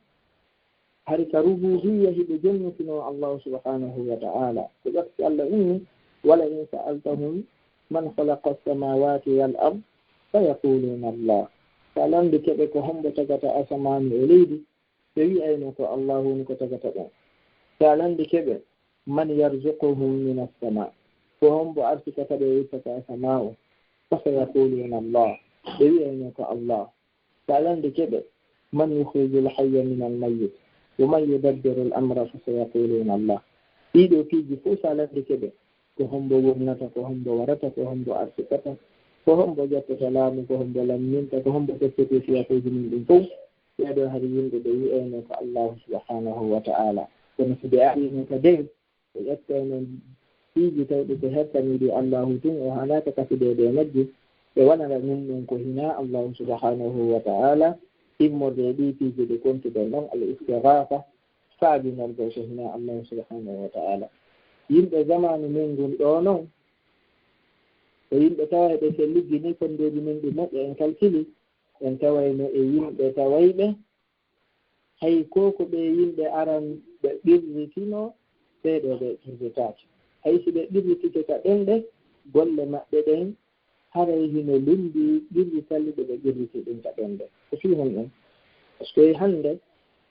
Hari ka rububiyya hiɓe jonnitino Allahu subhanahu wa ta'ala. Ko ƴatti Allah inni, "Wala in sa'altahum man khalaqa as-samawati wal ard, fa yaquluna Allah." Sa landike ɓe ko hombo tagata asamaanu e leydi, ɓe wi'ayno ko Allahu woni ko tagata ɗum. Sa landike ɓe, "Man yarzuquhum min as-sama?" Ko hombo arsikata ɓe ittata asamaa'u? Fa sayaquluna Allah. Ɓe wi'ayno ko Allah. Sa landike ɓe, "Man yukhrijul hayya min al-mayyit? Wa man yudabbiru al-amra?" Fa sayaquluna Allah. Ɗiɗo piiji fof sa landike ɓe, ko hombo wurnata, ko hombo warata, ko hombo arsikata, ko hombo ƴettata laamu, ko hombo lamminta, ko hombo toppete siyakuuji mum ɗin fof. Ɓee ɗoo hari yimɓe ɓe wi'ayno ko Allahu subhanahu wa ta'ala. Kono si ɓe arino ka dewe, ɓe ƴettayno piiji tawɗi ko hertaniiɗi Allahu tun, o haalaaka kasideede e majji, ɓe waɗana ɗum ɗum ko hinaa Allahu subhanahu wa ta'ala, immorde e ɗii piiji ɗi kontuɗen ɗon, al-istighatha, faabinorgol ko hinaa Allahu subhanahu wa ta'ala. Yimɓe zamaanu men ngun ɗoo non, ko yimɓe tawayɓe si en liggini fonndeeji men ɗi moƴƴa en kalkili, en tawayno e yimɓe tawayɓe, hay ko ko ɓe yimɓe aran ɓe qirritino, ɓee ɗoo ɓe qirritaaki. Hay si ɓe qirritike ka ɗen ɗe, golle maɓɓe ɗen haray hino lummbi qirrital ɗe ɓe qirriti ɗin ka ɗen ɗe. Ko fii honɗun? Parce que hannde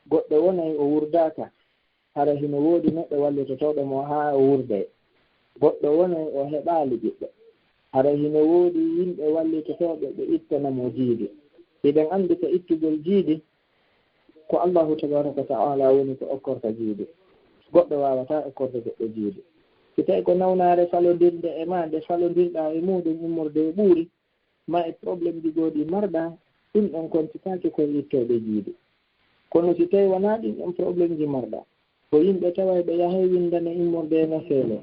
goɗɗo wonay o wurdaaka, hara hino woodi neɗɗo wallitotooɗo mo haa o wurdee. Goɗɗo wonay o heɓaali ɓiɓɓe, hara hino woodi yimɓe wallitotooɓe ɓe ittana mo jiidi. Hiɗen anndi ko ittugol jiidi, ko Allahu tabaraka wa ta'ala woni ko okkorta jiidi. Goɗɗo waawataa okkorde goɗɗo jiidi. Si tawi ko nawnaare falondirnde e maa, nde falondirɗaa e muuɗum immorde e ɓuuri, maa e problèmeji goo ɗi marɗaa, ɗum ɗon kontitaake ko e ittooɓe jiidi. Kono si tawi wanaa ɗin ɗon problèmeji marɗaa, ko yimɓe tawayɓe yahay winndane immorde e naseele,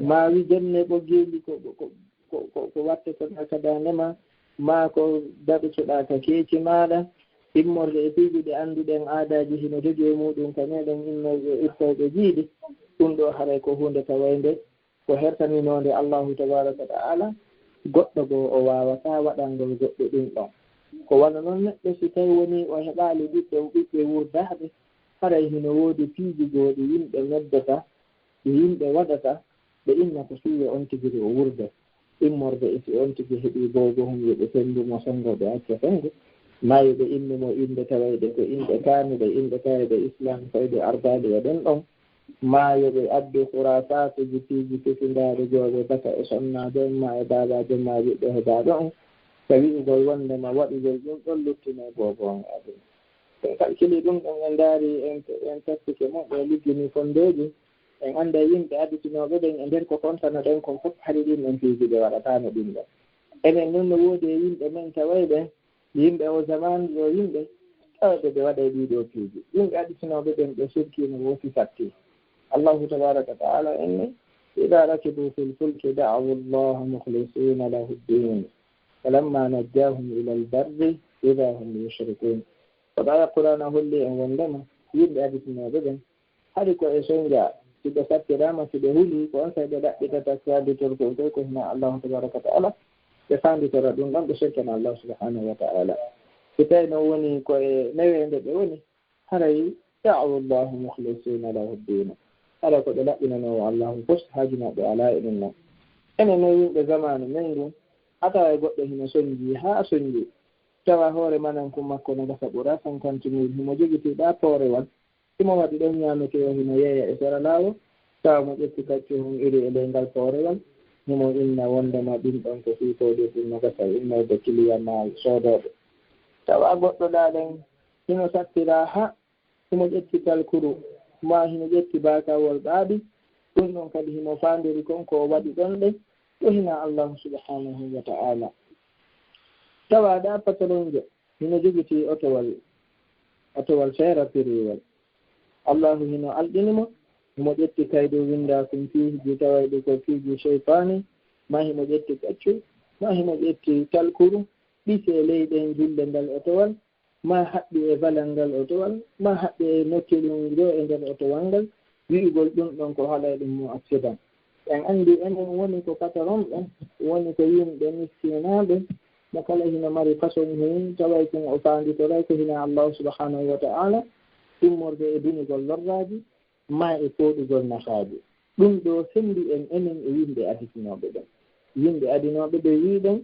maa wi jenne ɓoggeeli ko, ko, ko, ko, ko wattetoɗaa ka daande maa, maa ko daɗutoɗaa ka keeci maaɗa, immorde e piiji ɗi annduɗen aadaaji hino jogii e muuɗum ka meɗen immorde e ittooɓe jiidi, ɗum ɗoo haray ko huunde tawaynde ko hertaninoonde Allahu tabaraka wa ta'ala, goɗɗo goo o waawataa waɗangol goɗɗo ɗum ɗon. Ko wano non neɗɗo si tawi wonii o heɓaali ɓiɓɓe, ɓiɓɓe wurdaaɓe, haray hino woodi piiji goo ɗi yimɓe noddata, ɗi yimɓe waɗata, ɓe inna ko fii yo on tigi o wurde. Immorde e si on tigi heɓii boobo hum yo ɓe fenndu mo senngo ɓe acca senngo. Maa yo ɓe innu mo innde tawayɗe ko inɗe kaanuɗe, inɗe tawayɗe Islaam fayde ardaaɗe e ɗen ɗon. Maa yo ɓe addu khurafaatuji piiji fifindaaɗe jooɓe bata e sonnaajo on maa e baabaajo maa ɓiɗɗo heɓaaɗo on. Ka wi'ugol wonndema waɗugol ɗum ɗon luttino boobo on e aduna. En kalkili ɗum ɗon, en ndaari, en, en taskike moƴƴo, liggini fonndeeji. En annda yimɓe additinooɓe ɓen e nder ko kontano ɗen kon fof hari ɗin ɗon piiji ɓe waɗataano ɗin ɗon. Enen non no woodi e yimɓe men tawayɓe, yimɓe o zaman yo yimɓe tawayɓe ɓe waɗay ɗii ɗoo piiji. Yimɓe additinooɓe ɓen ɓe sirkiino woo si satti. Allahu tabaraka wa ta'ala inni, "Idha rakibu fil fulki da'awu Allaha mukhlisina lahu ddin, falamma najjahum ila al-barri idha hum yushrikun." Ko ɗa Qur'aana holli en wonndema yimɓe additinooɓe ɓen, hari ko e soynja, si ɓe sattiraama, si ɓe huli, ko on saa'i ɓe ɗaɓɓitata faanditorgol ngol ko hinaa Allahu tabaraka wa ta'ala, ɓe faanditora ɗum ɗon, ɓe sirkana Allahu subhanahu wa ta'ala. Si tawi non woni ko e neweende ɓe woni, haray da'awu Allaha mukhlisina lahu ddina. Haray ko ɓe laɓɓinanoowo Allahu fof, haajinooɓe alaa e ɗum ɗon. Enen non yimɓe zamaanu men ngun, a taway goɗɗo hino sonji, haa sonji, tawa hoore mananku makko no gasa ɓura cinquante mille, himo jogiti ɗa poorewal, himo waɗi ɗon ñaametee, o hino yeeya e sera laawol, tawa mo ƴetti kaccu hon iri e ley ngal poorewal, himo inna wondema ɗum ɗon ko fii fooɗirɗum no gasa innoyde kiliya maa soodooɓe. Tawa goɗɗo ɗaa ɗen hino sattiraa ha himo ƴetti talkuru, maa hino ƴetti baakawol ɓaaɗi, ɗum ɗon kadi himo faandiri kon ko o waɗi ɗon ɗe, ko hinaa Allaahu subhaanahu wa ta'aalaa. Tawa ɗaa patoronjo hino jogitii otowal, otowal seera piriwol. Allaahu hino alɗini mo, himo ƴetti kaydu winndaakum piiji tawayɗi ko piiji seytaani, maa himo ƴetti kaccu, maa himo ƴetti talkuru, ɗise ley ɗen julle ngal otowal, maa haɓɓi e balal ngal otowal, maa haɓɓi e nokkeelun ɗo e nder otowal ngal, wi'ugol ɗum ɗon ko haɗay ɗum mo accident. En anndi enen woni ko pataronɓe, woni ko yimɓe miskinaaɓe, mo kala hino mari façon hee, taway tun o faanditoray ko hinaa Allaahu subhaanahu wa ta'aalaa, immorde e dunugol lorraaji, maa e fooɗugol nafaaji. Ɗum ɗoo senndi en enen e yimɓe aditinooɓe ɓen. Yimɓe adinooɓe ɓe wi'uɗen,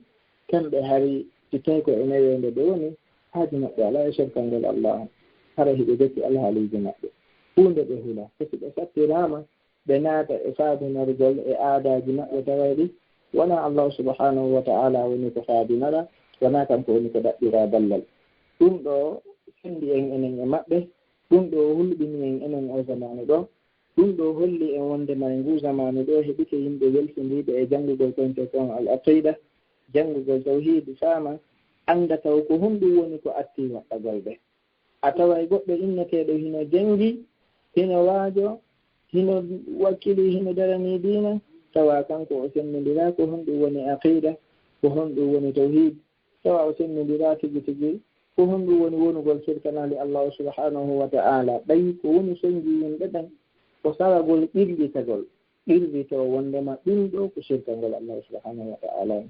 kamɓe hari si tawi ko e neweende ɓe woni, haaju maɓɓe alaa e serkangol Allaahu. Hara hiɓe gacci alhaaliiji maɓɓe. Huunde ɓe hula, ko si ɓe sattiraama, ɓe naata e faabinorgol e aadaaji maɓɓe tawayɗi wonaa Allaahu subhaanahu wa ta'aalaa woni ko faabinora, wonaa kanko woni ko ɗaɓɓiraa ballal. Ɗum ɗoo senndi en enen e maɓɓe, ɗum ɗoo hulɓini en enen oo zamaanu ɗoo, ɗum ɗoo holli en wondema e nguu zamaanu ɗoo heɓike yimɓe welsindiiɓe e janngugol konte kon al aqiida, janngugol tawhiid, faama, annda taw ko honɗum woni ko attii waɗɗagol ɓe. A taway goɗɗo inneteeɗo hino janngi, hino waajo, hino wakkili, hino daranii diina, tawa kanko o senndiraa ko honɗum woni aqiida, ko honɗum woni tawhiid, tawa o senndiraa tigi tigi ko honɗum woni wonugol sirkanaali Allaahu subhaanahu wa ta'aalaa. Ɓay ko woni sonnji yimɓe ɓen ko saragol qirritagol. Qirritoo wondema ɗum ɗoo ko sirkangol Allaahu subhaanahu wa ta'aalaa.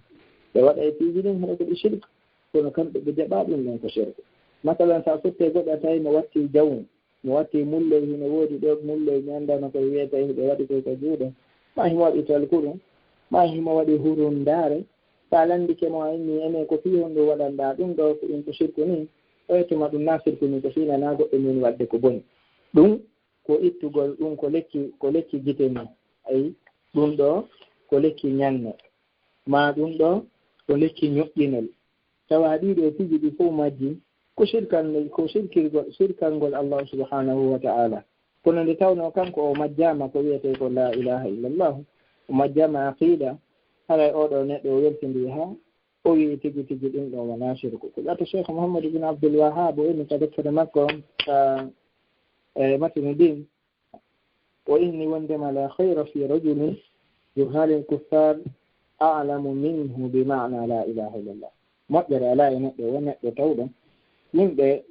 Ɓe waɗay piiji ɗin hara ko ɗi sirk, kono kamɓe ɓe jaɓaa ɗum ɗon ko sirk. Masalan, si a fotti e goɗɗo a tawi mo watti jawun, mo watti mulloy, hino woodi ɗo mulloy, mi anndaa no ko wi'etee, hiɓe waɗi koy ka juuɗe. Maa himo waɗi talkuru, maa himo waɗi hurundaare. Si a lanndike mo, a inni, enen ko fii honɗum waɗanɗaa ɗum ɗoo, ko ɗum ko sirku nii. Oya tuma ɗum naa sirku nii, ko fii nanaa goɗɗo mun waɗde ko boni. Ɗum ko ittugol, ɗum ko lekki, ko lekki gite nii. Ayi, ɗum ɗoo ko lekki ñanne. Maa ɗum ɗoo ko lekki ñoƴƴinol. Tawa ɗii ɗoo piiji ɗi fow majji ko sirkan-, ko sirkirgol, sirkangol Allaahu subhaanahu wa ta'aalaa. Kono nde tawnoo kanko o majjaama ko wi'etee ko laa ilaaha illallah, o majjaama aqiida, haray oo ɗoo neɗɗo o weltindii haa o wi'i tigi tigi ɗum ɗoo wonaa sirku. Ko ƴetta Cheikh Muhammad ibn Abdul Wahhab o inni ka deftere makko ka, e, Matinu Din, o inni wondema laa khayra fi rajulin juhaalin kuffaar a'lamu minhu bi ma'na laa ilaaha illallah. Moƴƴere alaa e neɗɗo, wo neɗɗo tawɗo yimɓe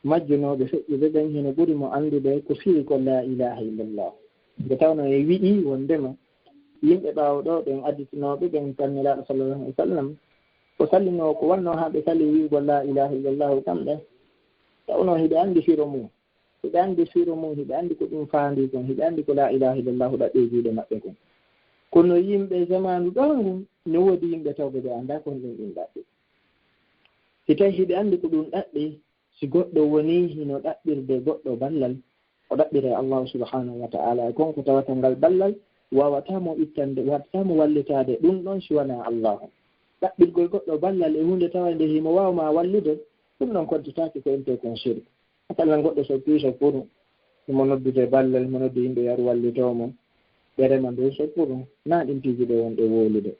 majjunooɓe feƴƴuɓe ɓen hino ɓuri mo anndude ko fii ko laa ilaaha illallah. Nde tawnoo e wi'i wondema yimɓe ɓaawo ɗoo ɓen additinooɓe ɓen kan Nelaaɗo sallallahu alaihi wasallam, ko sallinoo, ko wonnoo haa ɓe salii wi'ugol laa ilaaha illallah kamɓe, tawnoo hiɓe anndi firo mum. Hiɓe anndi firo mum, hiɓe anndi ko ɗum faandii kon, hiɓe anndi ko laa ilaaha illallah ɗaɓɓi e juuɗe maɓɓe kon. Kono yimɓe zamaanu ɗoo ngun, no woodi yimɓe tawɓe ɓe anndaa ko honɗum ɗum ɗaɓɓi. Si tawi hiɓe anndi ko ɗum ɗaɓɓi, si goɗɗo wonii hino ɗaɓɓirde goɗɗo ballal, o ɗaɓɓiray Allaahu subhaanahu wa ta'aalaa e kon ko tawata ngal ballal waawataa mo ittande, waawataa mo wallitaade ɗum ɗon si wanaa Allaahu. Ɗaɓɓirgol goɗɗo ballal e huunde tawande himo waawa ma wallude, ɗum ɗon kontitaake ko entee kon sirku. Masalan, goɗɗo so fii soppuru, himo noddude ballal, himo noddi yimɓe yaru wallitoo mo, ɓe rema ndun soppuru, naa ɗin piiji ɗoo wonɗe wowlude.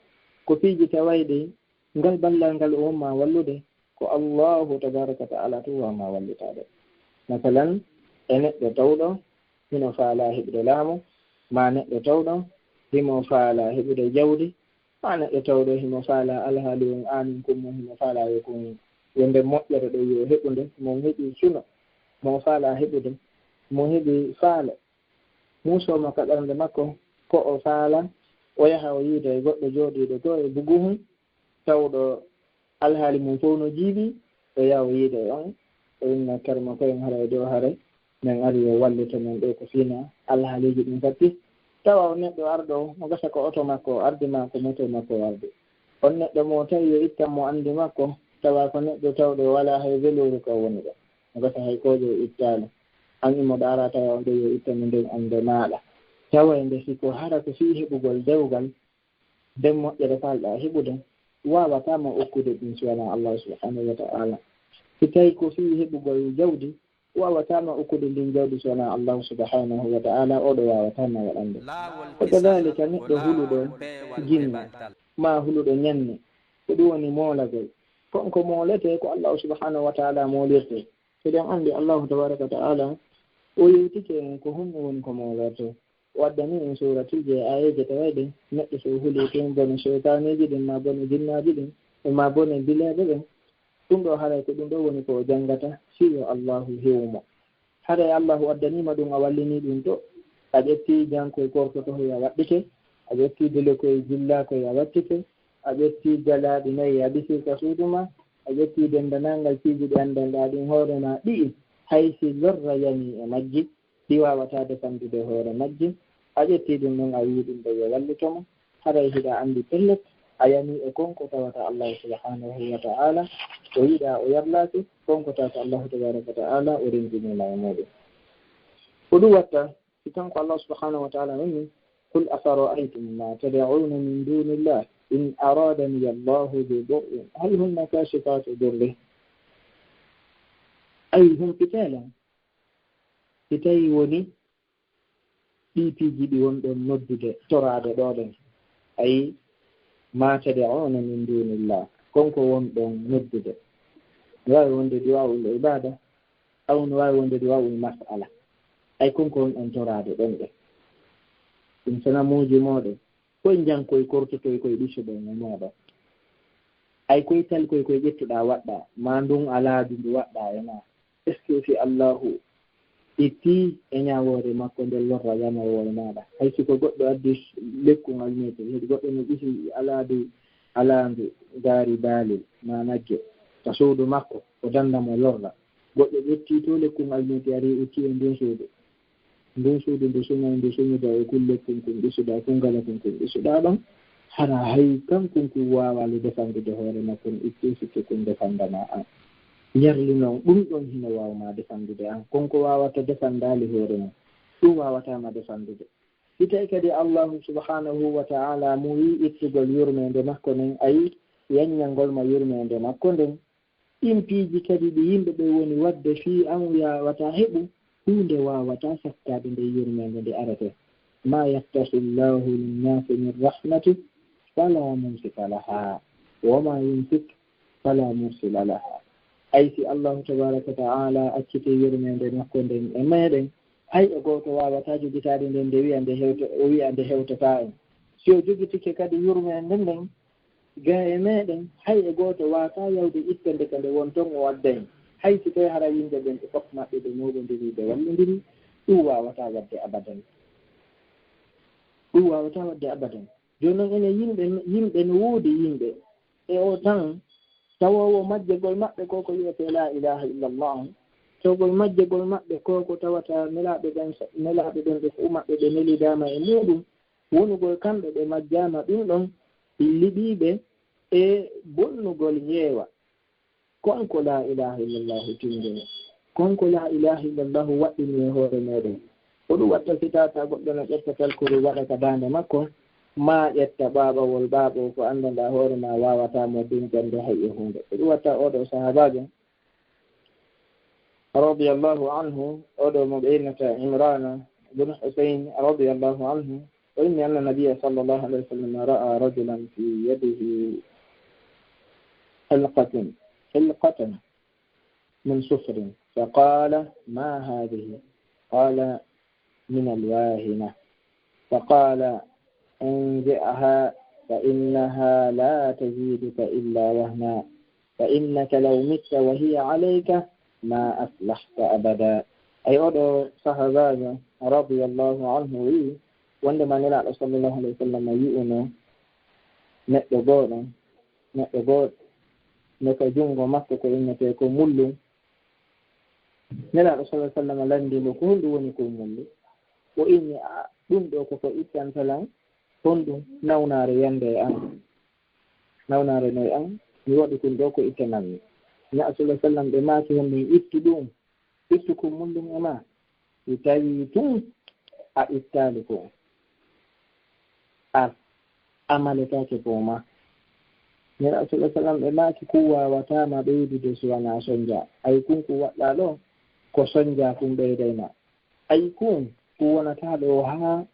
Ko piiji tawayɗi ngal ballal ngal o won ma wallude, ko Allaahu tabaaraka wa ta'aalaa tun waawa ma wallitaade. Masalan, e neɗɗo tawɗo hino faalaa heɓude laamu, maa neɗɗo tawɗo himo faalaa heɓude jawdi, maa neɗɗo tawɗo himo faalaa alhaali on aanin kun mo himo faalaa yo kun, yo nde moƴƴere ɗo yo heɓu nde, mo heɓi suno, mo faalaa heɓude, mo heɓi faale. Muusoo mo ka ɓernde makko, ko o faalaa, o yaha o yiida e goɗɗo jooɗiiɗo to e buguhun, tawɗo alhaali mum fow no jiiɓi, o yaha o yiida e on, o inna karma ko en haray ɗoo haray, men ari yo wallito men ɗoo ko fii no alhaaliiji ɗin fatti. Tawa on neɗɗo arɗo, mo gasa ko oto makko o ardi maa ko moto makko o ardi. On neɗɗo mo tawi yo ittan mo anndi makko, tawa ko neɗɗo tawɗo o walaa hay velouru ka o woni ɗoo. Mo gasa hay kooƴe o ittaali. An imo ɗaara tawa on ɗoo yo ittan mo nden annde maaɗa. Tawa e nde si ko hara ko fii heɓugol dewgal, nden moƴƴere palɗaa heɓude, waawataa ma okkude ɗum si wanaa Allahu subhanahu wa ta'ala. Si tawi ko fii heɓugol jawdi, waawataa ma okkude ndin jawdi si wanaa Allahu subhanahu wa ta'ala, oɗo waawataa ma waɗande. Wa kadhalika neɗɗo huluɗo jinne, maa huluɗo ñanne, ko ɗum woni moolagol. Kon ko mooletee ko Allahu subhanahu wa ta'ala moolirtee. Hiɗen anndi Allahu tabaraka wa ta'ala o yewtike en ko honno woni ko moolortee. O addani en suuratuuje e aayeeje tawayɗe neɗɗo so hulii tun bone seytaaneeji ɗin, maa bone jinnaaji ɗin, e maa bone bileeɓe ɓen. Ɗum ɗoo haray ko ɗum ɗoo woni ko o janngata, fii yo Allahu hewu mo. Haray Allahu addaniima ɗum, a wallinii ɗum to. A ƴettii jankoy korkotohoy a waɗɗike, a ƴettii delekoy jillaakoy a waɗtike, a ƴettii jalaaɗi nayi a bisii ka suudu maa, a ƴettii denndaangal piiji ɗi anndanɗaa ɗin hoore maa ɗi'i, hay si lorra yanii e majji, ɗi waawataa defandude hoore majji, a ƴettii ɗum ɗon a wi'i ɗum ɗoo yo wallito ma, haray hiɗa anndi pellet, a yanii e kon ko tawata Allahu subhanahu wa ta'ala o yiɗaa, o yarlaaki, kon ko tawata Allahu tabaraka wa ta'ala o renndiniima e muuɗum. Ko ɗum watta, si kanko Allahu subhanahu wa ta'ala woni, "Qul afara'aytum ma tad'una min dunillah in aradani Allahu bi durrin hal hunna kashifatu durrih." Ay, humpitee lan, si tawi woni ɗii piiji ɗi wonɗon noddude, toraade ɗoo ɗen. Ay, ma tad'una min dunillah, kon ko wonɗon noddude. No waawi wonde du'aa'ul ibaada, aw no waawi wonde du'aa'ul mas'ala. Ay, kon ko wonɗon toraade ɗon ɗe. Ɗum sanamuuji mooɗon, koye njankoy kortotoy koye ɗisuɗon e mooɗon. Ay, koye talkoy koye ƴettuɗaa waɗɗaa, maa ndun alaadu ndu waɗɗaa e maa. Est-ce que si Allahu itti e ñaawoore makko nden lorra yanoowore maaɗa? Hay si ko goɗɗo addi lekkun almeetel, heɗi goɗɗo no ƴisi alaadu, alaandu, gaari baalel, maa nagge, ka suudu makko, o dannda mo lorra. Goɗɗo ƴetti to lekkun almeetel, ari utti e ndun suudu. Ndun suudu ndu suñay, ndu suñuda e kun lekkun kun ɗisuɗaa, kun galakun kun ɗisuɗaa ɗon. Hara hay kankun kun waawaa le defandude hoore makko, no itti sikke kun defandana an. Yarli non, ɗum ɗon hino waawa ma defandude an. Kon ko waawata defandaali hoore mum, ɗum waawataa ma defandude. Si tawi kadi Allahu subhanahu wa ta'ala mo wi'i ittugol yurmeende makko nden, ayi, yanñangol ma yurmeende makko nden, ɗin piiji kadi ɗi yimɓe ɓe woni waɗde fii an yaawataa heɓu, huunde waawataa sakkaade nde yurmeende nde arete. Ma yaftahi Allahu linnasi min rahmati fala mumsika laha, wa ma yumsik fala mursila laha. Ay, si Allahu tabaraka wa ta'ala acciti yurmeende makko nden e meɗen, hay e gooto waawataa jogitaade nden nde wi'a nde hewta, o wi'a nde hewtataa en. Si o jogitike kadi yurmeende nden, ga e meɗen, hay e gooto waawataa yawde ittande ka nde won ton o adda en. Hay si tawi hara yimɓe ɓen ɓe fof maɓɓe ɓe mooɓondirii, ɓe wallondirii, ɗum waawataa waɗde abadan. Ɗum waawataa waɗde abadan. Jooni non, ene yimɓe, yimɓe no woodi yimɓe e o tan tawoowo majjegol maɓɓe ko ko wi'etee laa ilaaha illallah. Tawgol majjegol maɓɓe ko ko tawata nelaaɓe ɓen, nelaaɓe ɓen ɓe fof maɓɓe ɓe nelidaama e muuɗum. Wonugol kamɓe ɓe majjaama ɗum ɗon liɓiiɓe e bonnugol heewa. Kon ko laa ilaaha illallahu tinndini. Kon ko laa ilaaha illallahu waɗɗini e hoore meɗen. Ko ɗum watta si tawata goɗɗo no ƴetta talkuru waɗa ka daande makko, maa ƴetta ɓaaɓawol ɓaaɓo ko anndanɗaa hoore maa waawataa mo duñcande hay e huunde. Ko ɗum watta oo ɗoo sahaabaajo, radiyallahu anhu, oo ɗoo mo ɓe innata Imrana bun Husayn, radiyallahu anhu, o inni anna nabiyya sallallahu alayhi wa sallam ra'a rajulan fi yadihi hilqatun, hilqatan min sufrin, faqala, "Ma hadhihi?" Qala, "Min alwahina." فقال: "انزعها فإنها لا تزيدك إلا وهنا، فإنك لو مت وهي عليك ما أصلحت أبدا." Ay, oo ɗoo sahaabaajo, radiyallahu anhu, wi'i, wonndema Nelaaɗo, sallallahu alayhi wa sallam, wi'uno neɗɗo gooto, neɗɗo gooto, no ka junngo makko ko innetee ko mullum. Nelaaɗo, sallallahu alayhi wa sallam, lanndii mo, "Ko honɗum woni ko mullum?" O inni, "A, ɗum ɗoo ko ko ittanta lan honɗum? Nawnaare yande e an. Nawnaare no e an, mi waɗi ɗum ɗoo ko ittananmi." Nelaaɗo, sallallahu alayhi wa sallam, ɓe maaki honɗum, "Ittu ɗum, ittu ko mullum e maa." Si tawii tun a ittaali ko, a amaletaake ko ma. Nira sallallahu alaihi wasallam ɓe maaki kun waawataama ɓeydude si wanaa sonja. Ay kun kun waɗɗaa ɗo ko sonja kun ɓeyday ma. Ay kun kun wonataa ɗo haa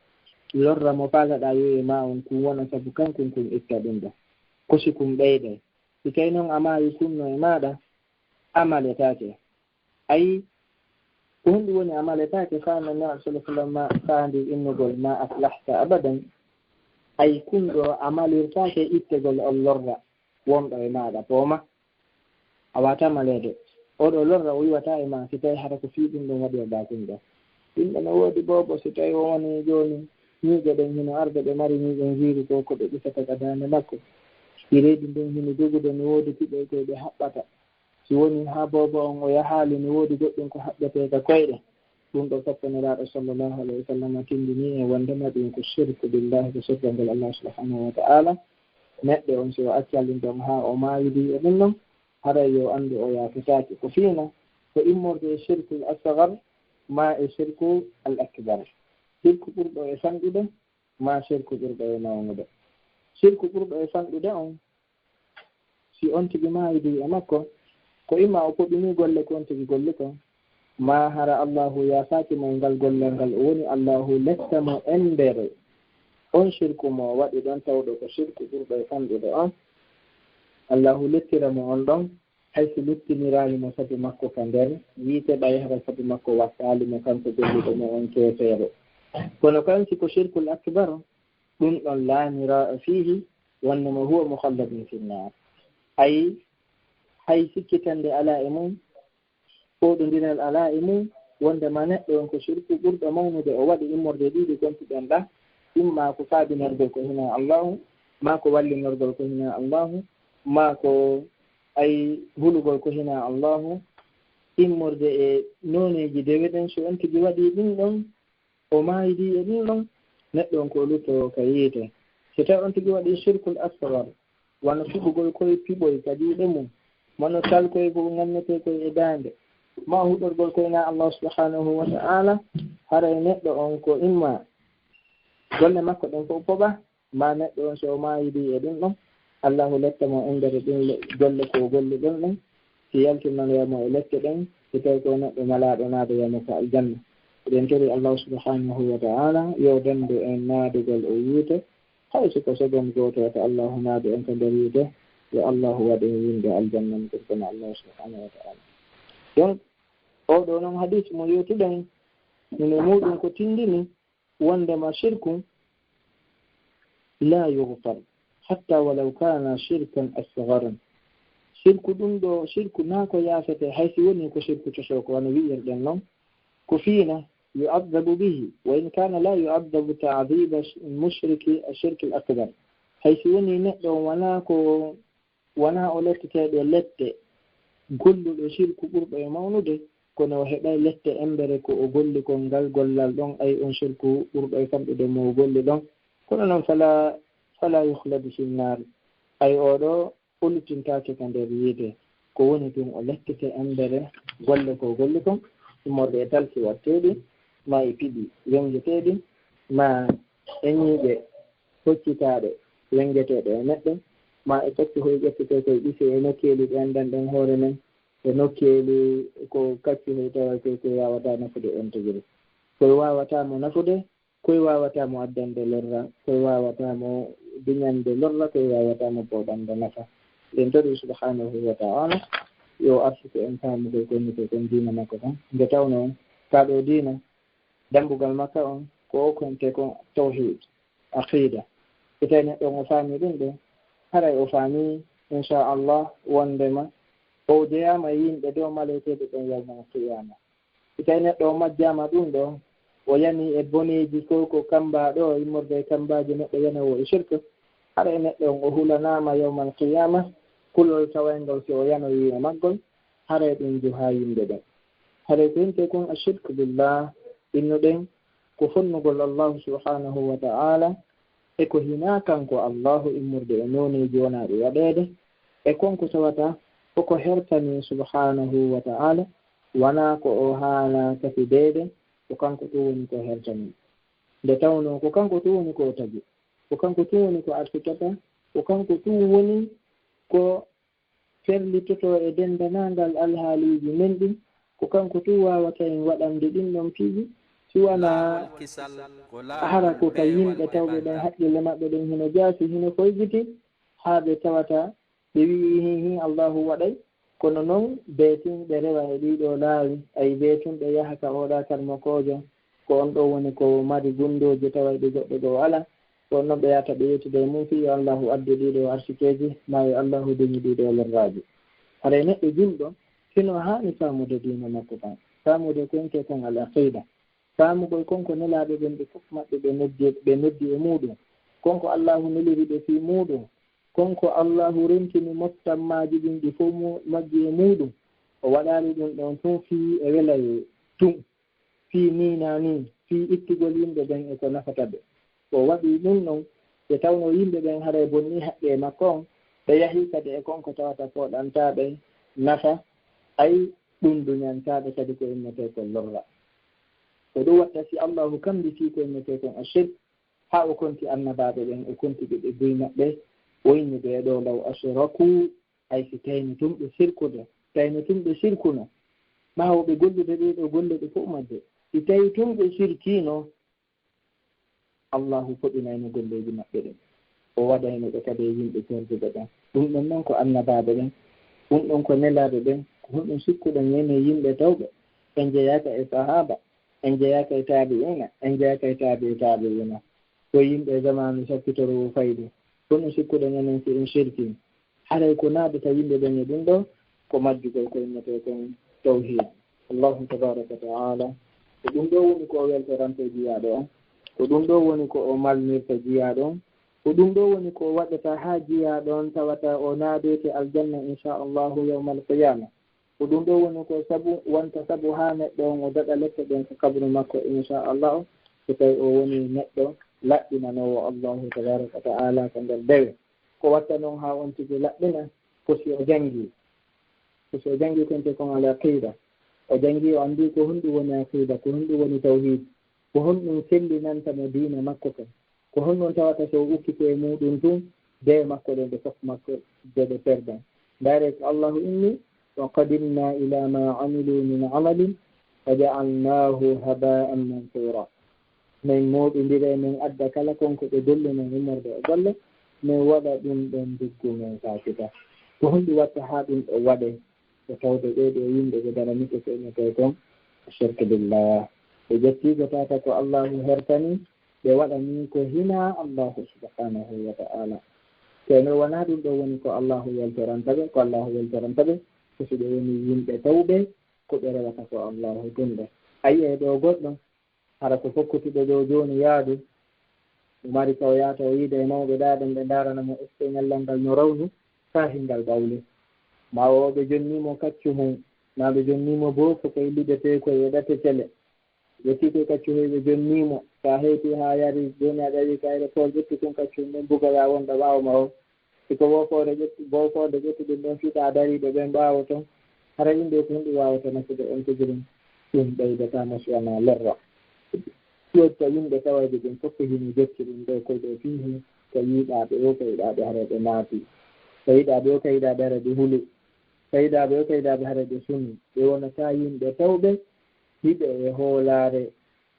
lorra mo faalaɗaa yo e ma on kun wona sabu kankun kun itta ɗum ɗo. Ko si kun ɓeyday. Si tawi noon a maayi kun no e maaɗa, amaletaake. Ay, ko honɗum woni amaletaake faa no Nabi sallallahu alaihi wasallam faandi innugol ma aflahta abadan? Ay, kun ɗo amalirtaake ittegol on lorra wonɗo e maaɗa pooma. A waata maleede. Oɗo lorra o yiwata e ma si tawi hara ko fii ɗum ɗum waɗi o baakunɗo. Yimɓe no woodi boobo si tawi o woni jooni ñiiƴe ɗen hino arde ɓe mari ñiiƴe njiiri ko ko ɓe ɗisata ka daande makko. Si reedi ndin hino jogude no woodi piɓe koy ɓe haɓɓata. Si woni haa boobo on o yahaali, no woodi goɗɗum ko haɓɓetee ka koyɗe. Ɗum ɗo fof Nelaaɗo sallallahu alayhi wa sallam tindini e wondema ɗum ko shirku billahi, ko sirrangol Allah subhanahu wa ta'ala. Neɗɗo on si o accali ɗum haa o maayidi e ɗum ɗon, haray yo anndu o yaafetaake. Ko fiina ko immorde e shirkul asgar ma e shirku al akbar. Shirku ɓurɗo e fanɗude ma shirku ɓurɗo e mawnude. Shirku ɓurɗo e fanɗude on, si on tigi maayidi e makko, ko imma o poɗini golle ko on tigi golli kon, ma hara Allahu yaafaaki mo e ngal gollal ngal, o woni Allahu letta mo embere on shirku mo o waɗi ɗon, tawɗo ko shirku ɓurɗo e fanɗude on. Allahu lettira mo on ɗon, hay si luttiniraali mo sabu makko ka nder yiite, ɓay hara sabu makko wattaali mo kanko golluɗo mo on keefeero. Kono kan si ko shirkul akbar, ɗum ɗon laa miraa fiihi, wonnde mo huwa mukhalladun fi nnaar. Ay, hay sikkitande alaa e mum, fooɗondiral alaa e mum, wondema neɗɗo on ko shirku ɓurɗo mawnude o waɗi immorde ɗiɗi gontuɗen ɗa, imma ko faabinorgol ko hinaa Allahu, maa ko wallinorgol ko hinaa Allahu, maa ko ay hulugol ko hinaa Allahu, immorde e nooneeji dewe ɗen, so on tigi waɗi ɗum ɗon, o maayidi e ɗum ɗon, neɗɗo on ko o luttoo ka yiite. So tawi on tigi waɗi shirkul asgar, wano fiɓugol koye piɓoy ka juuɗe mum, wano talkoy ko ŋannetee koy e daande, ma huɗorgol koye na Allah subhanahu wa ta'ala, haray neɗɗo on ko imma golle makko ɗen fof poɓa, ma neɗɗo on so o maayidi e ɗum ɗon, Allahu letta mo e nder ɗum le-, golle ko o golli ɗum ɗon, si yaltinanoya mo e lette ɗen, si tawi ko neɗɗo malaaɗo naada yamo ka aljanna. Eɗen tori Allahu subhanahu wa ta'ala yo danndu en naadugol e yiite, hay si ko segon gooto wata Allahu naadu en ka nder yiite, yo Allahu waɗu en yimɓe aljanna mo ɗum Allahu subhanahu wa ta'ala. Donc, oo ɗoo noon hadis mo yewtuɗen, hino muuɗum ko tindini wondema shirku laa yughfar, hatta walaw kana shirkan asgaran. Shirku ɗum ɗo, shirku naa ko yaafete, hay si woni ko shirku cosoo ko wano wi'irɗen noon. Ko fiina, yu'adhabu bihi, wa in kana la yu'adhabu ta'dhiba mushriki ashirki al-akbar. Hay si woni neɗɗo on wanaa ko, wanaa o letteteeɗo lette golluɗo shirku ɓurɗo e mawnude, kono o heɓay lette embere ko o golli kon ngal gollal ɗon, ay on shirku ɓurɗo e fanɗude mo o golli ɗon. Kono noon fala, fala yukhladu fi nnaar, ay oo ɗoo o luttintaake ka nder yiite. Ko woni tun o lettete embere golle ko o golli kon, immorde e talki watteeɗi, ma e piɓi wengeteeɗi, ma e ñiiƴe hoccitaaɗe wengeteeɗe e neɗɗo, ma e kacci hoy ƴettete koye ɓise e nokkeeli ɗe anndanɗen hoore men, e nokkeeli ko kacci hoy tawa koye koye waawataa nafude on tigi. Koye waawataa mo nafude, koye waawataa mo addande lorra, koye waawataa mo duñande lorra, koye waawataa mo pooɗande nafa. Eɗen tori subhanahu wa ta'ala yo arsuku en faamugol ko woni ko kon diina makko kan. Nde tawnoo kaa ɗoo diina, dambugal makka on ko o konte ko tawhid, aqida. So tawi neɗɗo on o faami ɗum ɗo, haray o faami, inchallah, wondema o jeyaama e yimɓe dow maleteeɓe ɓen yawmal qiyama. Si tawi neɗɗo o majjaama ɗum ɗo, o yani e boneeji ko, ko kamba ɗo, immorde e kambaaji neɗɗo yanoowo e shirk, haray neɗɗo on o hulanaama yawmal qiyama, kulol tawayngol si o yanoyi e maggol, haray ɗum juhaa yimɓe ɓen. Haray ko hinte kon ashirku billah, innuɗen ko fonnugol Allahu subhanahu wa ta'ala, e ko hinaa kanko Allahu immorde e nooneeji wonaaɗi waɗeede, e kon ko tawata koko hertanii subhanahu wa ta'ala, wanaa ko o haala tafideede, ko kanko tun woni ko hertanii. Nde tawnoo ko kanko tun woni ko o tagi, Ko kanko tun woni ko arsitata, ko kanko tun woni ko ferlitoto e denndanangal alhaaliiji men ɗin, ko kanko tun waawata en waɗande ɗin ɗon piiji, si wanaa hara ko ka yimɓe tawɓe ɓen haqqille maɓɓe ɗen hino jaasi, hino foygiti, haa ɓe tawata ɓe wi'i, "Hin, hin, Allaahu waɗay." Kono non, bee tun ɓe rewa e ɗii ɗoo laawi, ay bee tun ɓe yaha ka oo ɗaa karmokoojo, ko on ɗoo woni ko mari gunndooji tawa e ɗi goɗɗo ɗoo alaa. Ko on ɗon ɓe yahata ɓe yewtida e mum fii yo Allaahu addu ɗii ɗoo arsikeeji, maa yo Allaahu duñu ɗii ɗoo lorraaji. Haray neɗɗo julɗo, hino haani faamude diina makko kan, faamude ko wi'etee kon al-aqiida. Faamugol kon ko nelaaɓe ɓen ɓe fof maɓɓe ɓe noddi, ɓe noddi e muuɗum. Kon ko Allaahu neliri ɓe fii muuɗum. Kon ko Allaahu rentini mottammaaji ɗin ɗi fof mu-, majji e muuɗum. O waɗaali ɗum ɗon tun fii e welayee tun, fii nii naa nii, fii ittugol yimɓe ɓen e ko nafata ɓe. O waɗi ɗum ɗon, ɓe tawnoo yimɓe ɓen haray bonnii haqqee makko on, ɓe yahii kadi e kon ko tawata fooɗantaa ɓe nafa, ay ɗum duñantaa ɓe kadi ko innetee ko lorra. Ko ɗum watta si Allaahu kambitii ko innetee kon ashirk, haa o konti annabaaɓe ɓen, o konti ɓe ɓe buy maɓɓe, o inni ɓe ɗoo, "Law ashraku", ay si tawii tun ɓe sirkude, tawii tun ɓe sirkuno, ɓaawo ɓe gollude ɗee ɗoo golle ɗe fof majje, si tawii tun ɓe sirkiino, Allaahu foɗinayno golleeji maɓɓe ɗin. O waɗayno ɓe kadi e yimɓe perduɓe ɓen. Ɗum ɗon non ko annabaaɓe ɓen. Ɗum ɗon ko nelaaɓe ɓen. Ko honɗum sikkuɗon enen yimɓe tawɓe? En jeyaaka e sahaaba. En jeyaaka e taabi'iina. En jeyaaka e taabi'i taabi'iina. Ko yimɓe e zamaanu sakkitoroowo fayde. Kono sikkuɗon enen si en shirki? Haray ko naadata yimɓe ɓen e ɗum ɗoo, ko majjugol ko innetee kon tawhiid. Allahu tabaaraka wa ta'aala, ko ɗum ɗoo woni ko o weltoranta jiyaaɗo on. Ko ɗum ɗoo woni ko o malnirta jiyaaɗo on. Ko ɗum ɗoo woni ko o waɗata haa jiyaaɗo on tawata o naadoyte aljanna, inshaa Allahu, yawmal qiyaama. Ko ɗum ɗoo woni ko sabu, wonta sabu haa neɗɗo on o daɗa lepte ɗen ka kabru makko, inshaa Allahu, so tawi o woni neɗɗo laɓɓinanoowo Allahu tabaaraka wa ta'aala ka nder dewe. Ko watta non haa on tigi laɓɓina, ko si o janngii. Ko si o janngii ko wi'etee kon al aqiida. O janngii, o anndii ko honɗum woni aqiida, ko honɗum woni tawhiid, ko honɗum sellinanta mo diina makko kan. Ko honɗum tawata so o ukkiti e muuɗum tun, bee makko ɗen ɓe fof makko, ɓe ɓe perdan. Ndaaree ko Allahu inni, "Wa qadimnaa ilaa maa amiluu min amalin, fa ja'alnaahu habaa'an mansuuraa." Min mooɓindira, min adda kala kon ko ɓe golli, min immorde e golle, min waɗa ɗum ɗon nduggu, min saakita. Ko honɗum watta haa ɗum ɗo waɗe? Ko tawde ɓee ɗoo yimɓe ɓe daranike ko innetee kon shirk billah. Ɓe ƴettii ko tawata ko Allahu hertani, ɓe waɗani ko hinaa Allahu subhanahu wa ta'ala. Kono wonaa ɗum ɗoo woni ko Allahu weltoranta ɓe, ko Allahu weltoranta ɓe, ko si ɓe woni yimɓe tawɓe, ko ɓe rewata ko Allahu tun ɗo. A yi'ay ɗoo goɗɗo, hara ko fokkutuɗo ɗoo jooni yaadu, o mari ka o yahata o yiida e mawɓe ɗaa ɗon, ɓe ndaarana mo est-ce que ñallal ngal no rawni, faa hingal ɓawli. Maa o ɓe jonnii mo kaccu mum, maa ɓe jonnii mo boofo koy liɓetee koy e ɗate cele. Ƴetti koy kaccu hoy ɓe jonnii mo, so a hewtii haa yari, jooni a ƴawi kayre Pool, ƴettu tun kaccu mum ɗon buga yaa wonɗo ɓaawo ma o. Si ko boofoore ƴettu, boofoonde ƴettu ɗum ɗon fiɗa dariiɓe ɓen ɓaawo ton, hara ɗum ɗoo ko honɗum waawata nafude on tigi ɗum? Ɗum ɓeydataa mo si wanaa lorra. Ƴetta yimɓe tawayɓe ɓen fof ko hino jokki ɗum ɗoo koy ɗoo fii hino, ka yiɗaaɓe o, ka yiɗaaɓe hara ɓe naati. Ka yiɗaaɓe o, ka yiɗaaɓe hara ɓe huli. Ka yiɗaaɓe o, ka yiɗaaɓe hara ɓe suni. Ɓe wonataa yimɓe tawɓe, hiɓe e hoolaare,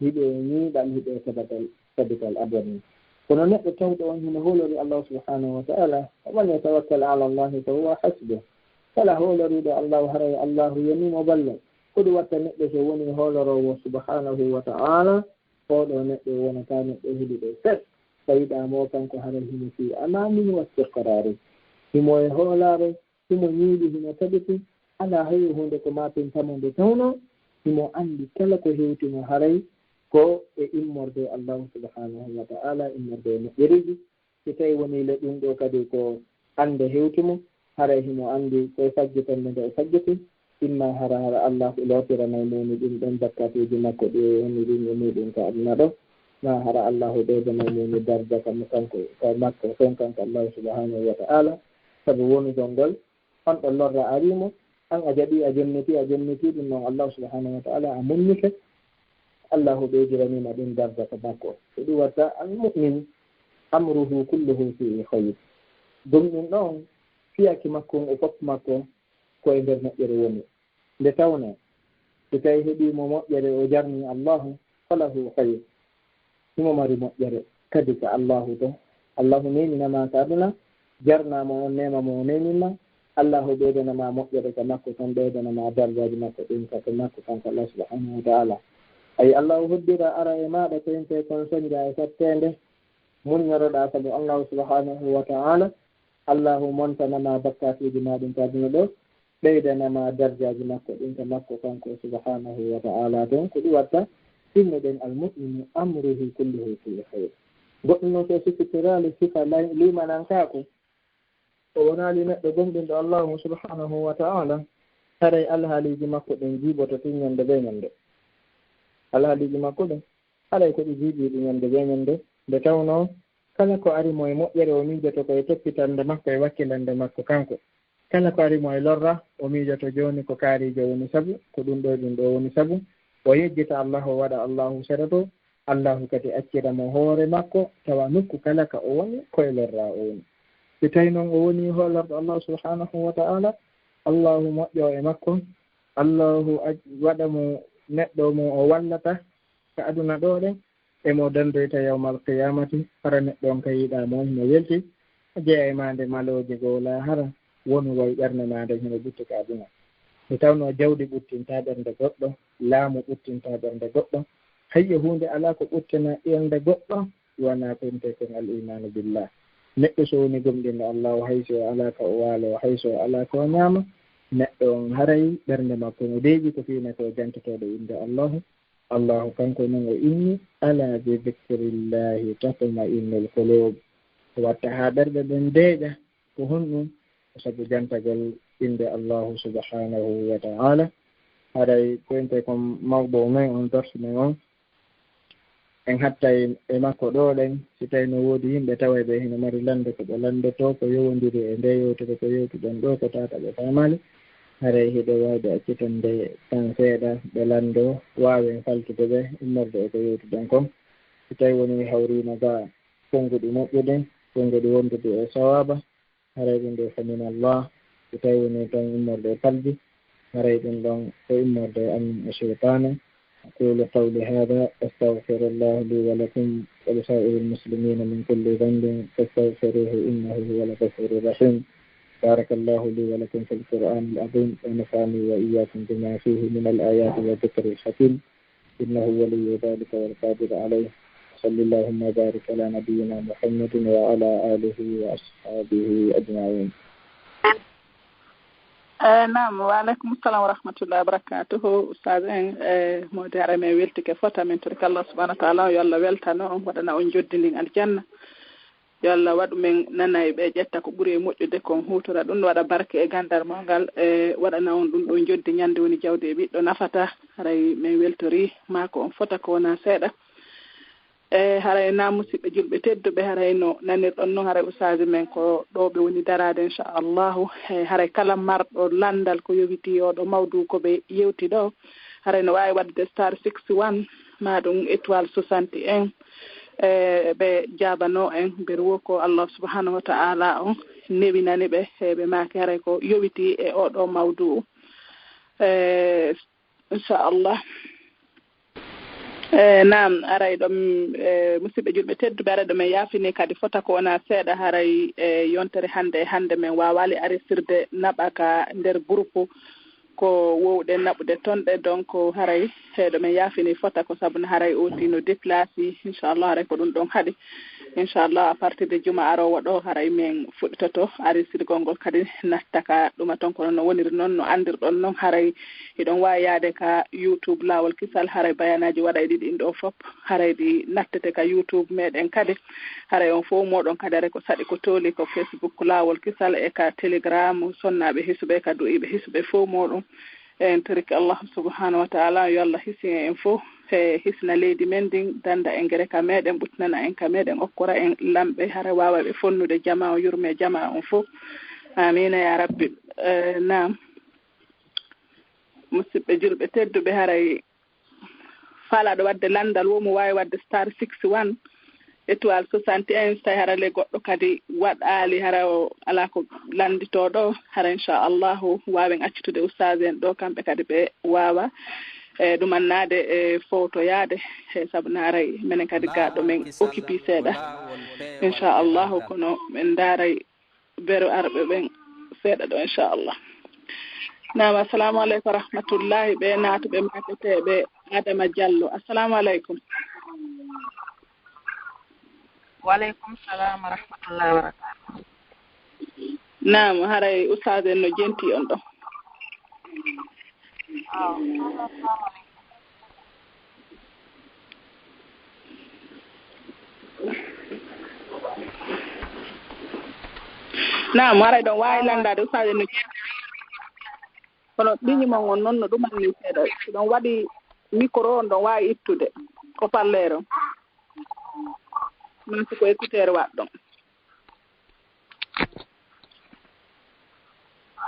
hiɓe e ñiiɓal, hiɓe e tabatal, tabital abadan. Kono neɗɗo tawɗo on hino hoolori Allahu subhanahu wa ta'ala, "Wa man yatawakkal ala Allahi fa huwa hasbuh." Kala hooloriiɗo Allahu, haray Allahu yonii mo ballal. Ko ɗum watta neɗɗo so woni hooloroowo subhanahu wa ta'ala, oo ɗoo neɗɗo wonataa neɗɗo huliɗo fes. Tawiɗaa mo kanko haray himo fii amanin wa istiqrarin. Himo e hoolaare, himo ñiiɓi, himo tabiti, alaa hay huunde ko maapinta mo nde tawnoo himo anndi kala ko hewti mo haray ko e immorde e Allahu subhanahu wa ta'ala, immorde e moƴƴereeji. Si tawii wonii le ɗum ɗoo kadi ko annde hewti mo, haray himo anndi ko e faggitonde nde o faggiti, imma hara, hara Allahu lootiranay mo woni ɗum ɗon zakkatuuji makko ɗi o woni ɗum e muɗum ka aduna ɗo, maa hara Allahu ɓeydanay mo woni darja ka mo kanko, ka makko ton kanko Allahu subhanahu wa ta'ala, sabu wonugol ngol on ɗon lorra arii mo, an a jaɓii, a jonniti, a jonniti ɗum ɗon Allahu subhanahu wa ta'ala, a muññike, Allahu ɓeydiranii ma ɗum darja ka makko. Ko ɗum watta al mu'min, amruhu kulluhu fihi khayr. Gomɗinɗo on, fiyaki makko on e fof makko ko e nder moƴƴere woni. Nde tawnoo, so tawii heɓii mo moƴƴere, o jarnii Allaahu, falahu khayr. Himo mari moƴƴere kadi ka Allaahu to. Allaahu neeminaa ma ka aduna, jarnaa mo on neema mo o neemin ma. Allaahu ɓeydana ma moƴƴere ka makko ton, ɓeydana ma darjaaji makko ɗin ka to makko kanko Allah subhanahu wa ta'ala. Ay Allaahu hoddira ara e maaɗa ko inte kon sonja e satteende, muññoroɗaa sabu Allaahu subhanahu wa ta'ala. Allaahu montana ma bakkaatuuji ma ɗin ka aduna ɗo, ɓeydana ma darjaaji makko ɗin ka makko kanko subhanahu wa ta'ala ton. Ko ɗum watta, innuɗen al-mu'minu amruhu kulluhu fihi khayr. Goɗɗum non so sikkitiraali sifa lay-, liimanankaaku, o wonaali neɗɗo gomɗinɗo Allaahu subhanahu wa ta'ala, haray alhaaliiji makko ɗin jiiɓoto tun ñande bee ñande. Alhaaliiji makko ɗin, haray ko ɗi jiiɓiiɗi ñande bee ñande, nde tawnoo kala ko ari mo e moƴƴere, o miijoto ko e toppitannde makko e wakkilannde makko kanko. Kala ko ari mo e lorra, o miijoto jooni ko kaariijo woni sabu, ko ɗum ɗo, ɗum ɗo woni sabu. O yejjita Allaahu, o waɗa Allaahu sera to, Allaahu kadi accira mo hoore makko, tawa nokku kala ka o woni, ko e lorra o woni. Si tawi non o woni hoolorɗo Allaahu subhanahu wa ta'ala, Allaahu moƴƴo e makko, Allaahu ac-, waɗa mo neɗɗo mo o wallata ka aduna ɗo ɗen, e mo dandoyta yawmal qiyamati, hara neɗɗo on ka yiɗaa mo, hino welti, jeyaa e maande malooje goo laahara, wonu way ɓernde maa nden hino ɓutti ka aduna. Nde tawnoo jawdi ɓuttintaa ɓernde goɗɗo, laamu ɓuttintaa ɓernde goɗɗo, hayyo huunde alaa ko ɓuttina ɓernde goɗɗo, wanaa ko intee kon al imaanu billah. Neɗɗo so woni gomɗinɗo Allaahu, hay so o alaa ka o waaloo, hay so o alaa ka o ñaama, neɗɗo on haray ɓernde makko no deeƴi ko fii na ko jantotooɗo innde Allaahu. Allaahu kanko non o inni, "Alaa bi zikrillahi tatma'innul qulub." Ko watta haa ɓerɗe ɗen deeƴa, ko honɗum? Ko sabu jantagol innde Allaahu subhanahu wa ta'ala. Haray ko intee kon mawdu men on, darsu men on, en hattay e makko ɗo ɗen, si tawi no woodi yimɓe taway ɓe hino mari lande ko ɓe landotoo, ko yowondiri e nde yewtere ko yewtuɗen ɗo, ko tata ɓe faamaali, haray hiɗo waawde accitande tan seeɗa, ɓe lando, waawen faltude ɓe immorde e ko yewtuɗen kon. Si tawi woni hawriino ga konguɗi moƴƴude, konguɗi wondude e sawaaba, haray ɗum ɗo ko min Allah, si tawi woni tan immorde e palji, haray ɗum ɗon ko immorde e an e seytaane. أقول قولي هذا، أستغفر الله لي ولكم ولسائر المسلمين من كل ذنب، فاستغفروه إنه هو الغفور الرحيم. بارك الله لي ولكم في القرآن العظيم، ونفعني وإياكم بما فيه من الآيات والذكر الحكيم. إنه ولي ذلك والقادر عليه. وصل اللهم وبارك على نبينا محمد وعلى آله وأصحابه أجمعين. Eh, naam, wa aleykum salam wa rahmatullahi wa barakatuhu. Ustaz en, eh, mawde haray men weltike fota, men torike Allah subhanahu wa ta'ala, yo Allah weltano on, waɗana on joddi ndin aljanna. Yo Allah waɗu men nana e ɓe ƴetta ko ɓuri e moƴƴude kon, huutora ɗum, waɗa barke e gandal mon ngal, e waɗana on ɗum ɗo joddi ñande woni jawdi e ɓiɗɗo nafata. Haray men weltori ma ko on fota ko wona seeɗa. E haray na, musiɓɓe julɓe tedduɓe, haray no nanirɗon non, haray ustaaji men ko ɗo ɓe woni daraade, inchallahu. E haray kala marɗo landal ko yowiti oɗo mawdu ko ɓe yewti ɗo, haray no waawi waɗde star six one, ma ɗum étoile soixante et un. E ɓe jaabano en, ɓe ruwo ko Allah subhanahu wa ta'ala on newinani ɓe, e ɓe maaki haray ko yowiti e oɗo mawdu. E, inchallah. E, naam, aray ɗo, e, musiɓɓe julɓe tedduɓe, aray ɗo men yaafini kadi fota ko wona seeɗa, haray, e, yontere hannde e hannde men waawaali arisirde naɓa ka nder groupe ko wowɗen naɓude ton ɗe, donc haray, e, ɗo men yaafini fota ko sabu no haray oti no déplacé, inchallah, haray ko ɗum ɗon haɗi. Inchallah, à partir de juma aroowo ɗo, haray men fuɗɗitoto arisirgol ngol kadi natta ka ɗuma ton, kono no woniri non, no anndirɗon non, haray hiɗon waawi yaade ka YouTube Laawol Kisal, haray bayanaaji waɗa e ɗiɗi ɗin ɗo fop, haray ɗi nattete ka YouTube meɗen kadi. Haray on fof moɗon kadi, haray ko saɗi ko tooli ko Facebook Laawol Kisal e ka Telegram, sonnaaɓe hisuɓe, ka du'iiɓe hisuɓe fof moɗon. En torike Allah subhanahu wa ta'ala, yo Allah hisin en fof, e hisna leydi men ndin, danda en gere ka meɗen, ɓuttinana en ka meɗen, okkora en lamɓe, hara waawa ɓe fonnude jama o, yurme jama on fof. Amina ya rabbi. E, naam. Musiɓɓe julɓe tedduɓe, haray faalaɗo wadde landal wo mo waawi wadde star six one. étoile soixante et un, so tawi hara le goɗɗo kadi waɗaali, hara o alaa ko lannditoo ɗo, hara inchallahu waawen accitude ustaas en ɗo, kamɓe kadi ɓe waawa. E ɗumannaade e fowtoyaade, e sabu naaray menen kadi gaaɗo men occupé seeɗa, inchallahu, kono men ndaaray bero arɓe ɓen seeɗa ɗo, inchallah. Naam, assalamu aleykum wa rahmatullahi. Ɓe naatuɓe maaketeeɓe, Adama Diallo, assalamu aleykum. Waleykum salam wa rahmatullahi wa barakatuh. Naam, haray ustaas en no jenti on ɗo. Naam, haray ɗon waawi lanndaade ustaas en no jenti. Kono ɓiñi mon on noon no ɗumanni seeɗa. Si ɗon waɗi mikro on ɗon waawi ittude. Ko palleere on. Maa si ko écouteur waɗɗon.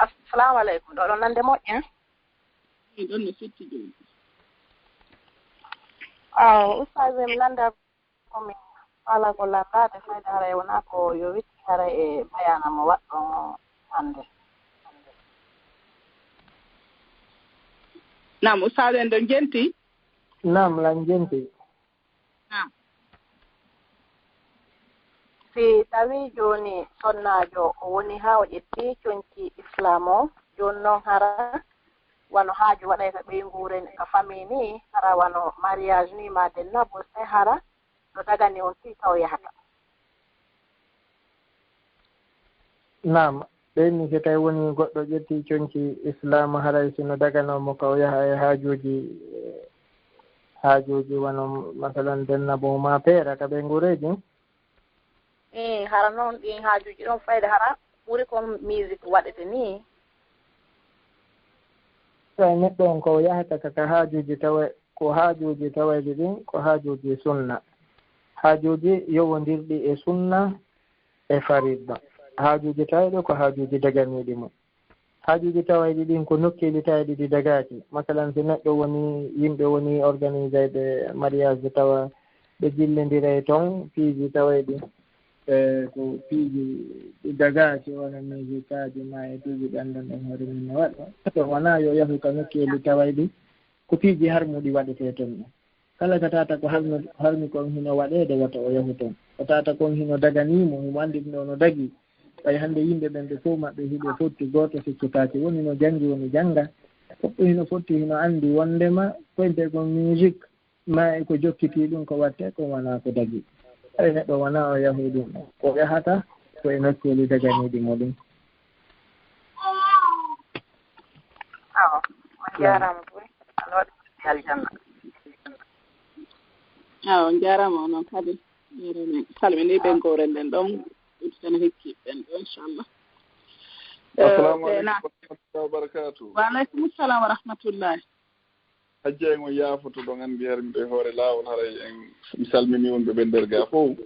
Assalamu aleykum. Ɗo ɗon nande moƴƴa? Ɗon no sitti jooni. Aw, ustaas, mi lannda ko mi faala ko lanndaade, fayda haray wonaa ko yo witti haray e bayaana mo waɗɗon hannde. Naam, ustaas en ɗon jenti? Naam, lan jenti. Naam. Si tawii jooni sonnaajo o woni haa o ƴetti conci Islaam o, jooni noon hara wano haaju waɗay ka ɓeynguure ka famille ni, hara wano mariage ni ma denna bo se hara no dagani on fii ka o yahata. Naam, ɓeyni si tawi woni goɗɗo ƴetti conci Islaam, haray si no daganoo mo ka o yaha e haajuuji, haajuuji wano masalan denna bo ma peera ka ɓeynguureeji? Ii, hara noon ɗin haajuuji ɗon fayde hara ɓuri kon musique waɗete nii. Tawi neɗɗo on ko o yahata ka, ka haajuuji tawa, ko haajuuji tawayɗi ɗin, ko haajuuji sunna. Haajuuji yowondirɗi e sunna e faridda. Haajuuji tawayɗi ko haajuuji daganiiɗi mo. Haajuuji tawayɗi ɗin ko nokkeeli tawayɗi ɗi dagaaki. Masalan, si neɗɗo woni, yimɓe woni organisayɓe mariage tawa ɓe jillindiray ton piiji tawayɗi, e ko piiji ɗi dagaaki, wano musique aji ma e piiji ɗan ɗon ɗon hoore mum no waɗa. To wonaa yo yahu ka nokkeeli tawayɗi ko piiji harmuɗi waɗetee ton ɗon. Kala ka tata ko harmi, harmi kon hino waɗeede, wata o yahu ton. Ko tata kon hino daganii mo, himo anndi ɗum ɗo no dagii. Ɓay hannde yimɓe ɓen ɓe fow maɓɓe hiɓe fotti, gooto feccitaaki. Woni no janngi, woni jannga. Fof hino fotti, hino anndi wonndema koyntee kon musique, ma e ko jokkitii ɗum ko waɗtee kon wanaa ko dagii. Hay neɗɗo wanaa o yahu ɗum. Ko yahata ko e nokkeeli daganiiɗi mo ɗum. Awa, on jaaraama boy. Awa, on jaaraama onon kadi. Jaaraama. Salmini ɓe ngooren ɗen ɗon, udditana hikki ɓen ɗo, inchallah. Assalamu Eh, aleykum Seyna. Wa rahmatullahi wa barakatuh. Wa aleykum salam wa rahmatullahi. Hajji, en on yaafoto, ɗon anndi har miɗo e hoore laawol, haray en, mi salmini wonɓe ɓen nder gaa fow.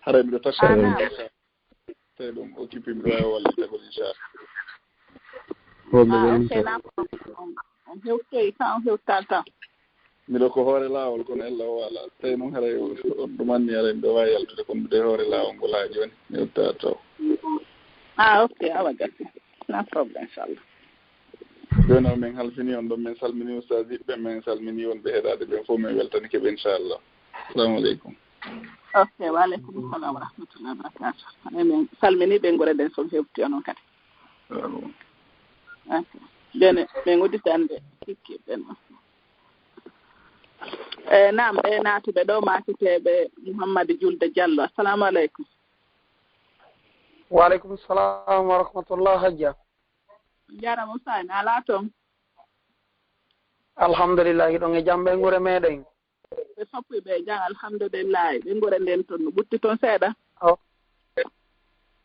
Haray miɗo takka Ah, en naam. Tawi ɗum occupé miɗo waawi wallitagol, inchallah. Wonɓe Ah, ɓen ok, inchallah. Naam. On, on hewtoyi ka, on hewtaali tan. Miɗo ko hoore laawol, kono ella o alaa. Tawi noon haray o, on ɗumanni haray miɗo waawi yaltude, kono miɗo e hoore laawol ngol haa jooni. Mi hewtaali taw. Ah, ok, awa gasi. No problème, inchallah. Jooni o min halfini on ɗon, min salmini ustaas yiɗɓe, min salmini wonɓe heɗaade ɓen fof, min weltanike ɓe, inchallah. Assalamu aleykum. Ok, wa aleykum salam wa rahmatullahi wa barakatuh. Emin salmini ɓe ngure nden son hewti onon kadi. Salamu. Ok. Jooni min udditande sikki ɓen. E naam, ɓe naatuɓe ɗo maaketeeɓe Mouhammad Julde Diallo. Assalamu aleykum. Wa aleykum salam wa rahmatullah, Hajja. Jaaraama Usayn, alaa toon? Alhamdulillahi, ɗon e jam ɓe ngure meɗen. Ɓe foppuy ɓe jam, alhamdulillahi. Ɓe ngure nden toon no ɓutti toon seeɗa. Oh.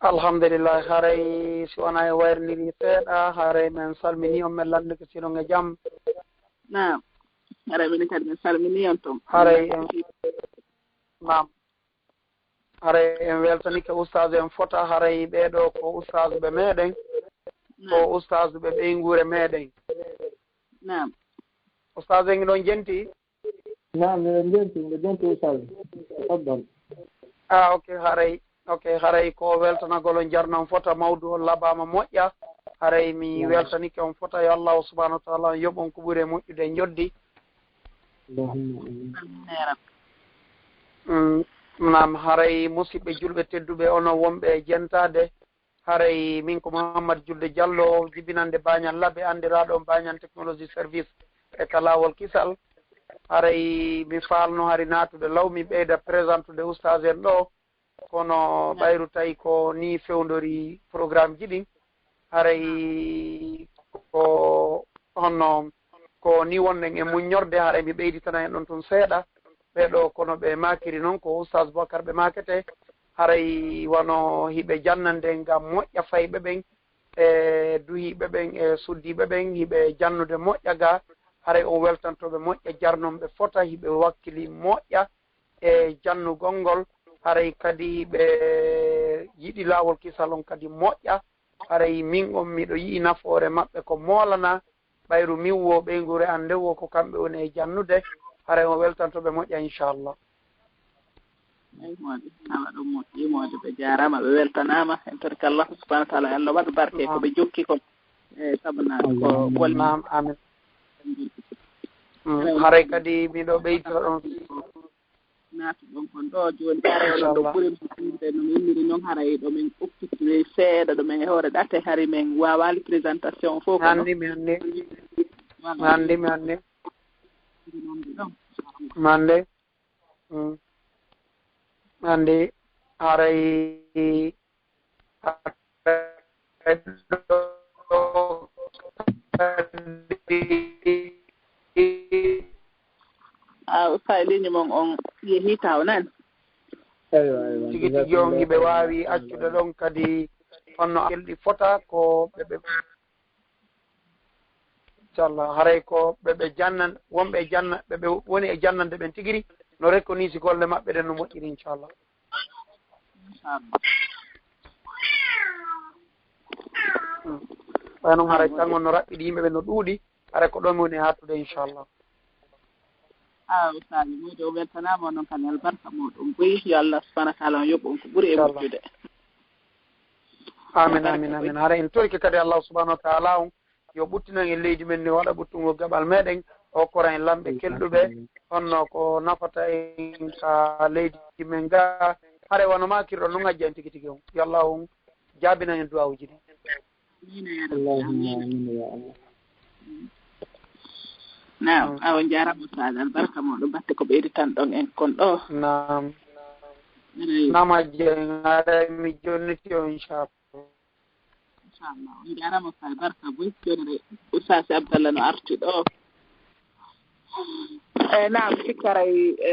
Alhamdulillahi, haray si wonaa e wayrindiri seeɗa, haray men salmini on, men lanndike si ɗon e jam. Naam. Haray minen kadi men salmini on toon. Haray en, naam. Haray en weltanike ustaas en fota, haray ɓee ɗoo ko ustaas ɓe meɗen, ko Naam. Ustaas ɓe ɓeynguure meɗen. Naam. Ustaas en ɗon jenti? Naam, miɗen jenti, miɗen jenti ustaas. Tabbal. Ah, ok, haray, ok, haray ko weltanagol on, jarno on fota, mawdu on labaama moƴƴa. Haray mi weltanike on fota, yo Allahu subhanahu wa taala on yoɓ on ko ɓuri e moƴƴude e njoddi. Allahumma amin. Mm, naam, haray musidɓe julɓe tedduɓe, onon wonɓe e jentaade, haray min ko Mouhammad Julde Diallo, jibinande Bañal Labe, anndiraaɗo on Bañal Technology Service e ka laawol kisal. Haray mi faalno hari naatude law, mi ɓeyda présentude ustaas en ɗo, kono ɓayru tawi ko ni fewndori programme ji ɗin, haray ko honno ko ni wonɗen e muññorde, haray mi ɓeyditana en ɗon tun seeɗa. Ɓee ɗo, kono ɓe maakiri non ko Oustaz Boubacar ɓe maakete, haray wano hiɓe jannande ngam moƴƴa fayɓe ɓen, e duhiiɓe ɓen, e suddiiɓe ɓen, hiɓe jannude moƴƴa ga, haray o weltanto ɓe moƴƴa, jarnon ɓe fota, hiɓe wakkili moƴƴa e jannugol ngol, haray kadi hiɓe yiɗi laawol kisal on kadi moƴƴa, haray min on miɗo yi'i nafoore maɓɓe ko moolana, ɓayru min wo ɓeynguure an nde wo ko kamɓe woni e jannude, haray o weltanto ɓe moƴƴa inchallah. Eyi moodi, awa ɗum moƴƴi moodi, ɓe jaaraama, ɓe weltanaama. En torike Allahu subhanahu wa taala, Allah waɗu barke ko ɓe jokki ko. E sabuna ko golle. Naam, amin. Mm, haray kadi miɗo ɓeydo ɗon. Naatu ɗon kon ɗo jooni, haray oɗon ɗo ɓuri mo ɓurde no mi inniri noon, haray ɗo min ukkitiri seeɗa ɗo min e hoore ɗate, hari min waawaali présentation fof kono. Anndi mi anndi. Mi anndi mi anndi. Mi anndi. Mm. Anndi haray, haray ɗo kadi A usta e ligne mon on yehi taw nan. Eywa, eywa. Tigi tigi on hiɓe waawi accude ɗon kadi honno kelɗi fota ko ɓe ɓe. Inchallah, haray ko ɓe ɓe jannan, wonɓe e janna, ɓe ɓe woni e jannande ɓen tigiri no rekonisi golle maɓɓe ɗen no moƴƴiri inchallah. Ɓay noon haray tangon no raɓɓiɗi yimɓe ɓe no ɗuuɗi, haray ko ɗon woni hattude inchallah. A ustaaji moodi o weltanaama onon kan albarka muɗum boyi, yo Allah subhanahu wa taala on yoɓ on ko ɓuri e moƴƴude. Amin amin amin. Hara en torike kadi Allah subhanahu wa taala on yo ɓuttinan en leydi men ni, waɗa ɓuttungol gaɓal meɗen, o koran en lamɓe kelɗuɓe honno ko nafata en ka leydi men ga. Hara wano makirɗo non ajja en tigi tigi on, yo Allah on jaabinan en duwawuji ɗin. Naam, awa njaaraama ustaaji, albarka mooɗon batte ko ɓeyditan ɗon en kon ɗo. Naam. Naam ajja en, haray mi jonniti on inchallah. Inchallah, on njaaraama ustaaji, barka boy. Jooni re ustaaji Abdallah no arti ɗo. E naam, sikkaray e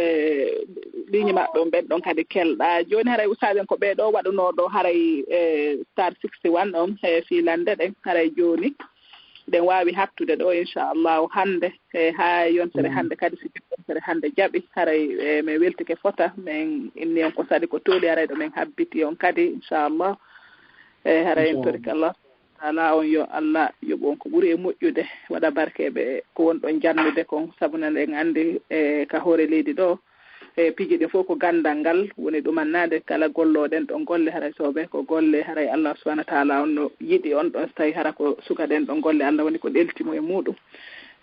ligne maɓɓe on ɓen ɗon kadi kelɗa. Jooni haray ustaaji en ko ɓee ɗo waɗunoo ɗo haray e star sixty one on e fiilande ɗen haray jooni ɗen waawi hattude ɗo inchallahu hannde e haa yontere hannde kadi, si yontere hannde jaɓi, haray e min weltike fota, min inni on ko saɗi ko tooli, haray ɗo min habbiti on kadi inchallah. E haray en torike Allah taala on yo Allah yoɓ on ko ɓuri e moƴƴude, waɗa barke ɓe ko wonɗon jannude kon, sabu nan en anndi e ka hoore leydi ɗo e piiji ɗin fof ko ganndal ngal woni ɗumannaade, kala gollooɗen ɗon golle haray sooɓe ko golle haray Allah subhanahu wa taala on no yiɗi on ɗon, so tawi hara ko sukaɗen ɗon golle Allah woni ko ɗelti mo e muɗum.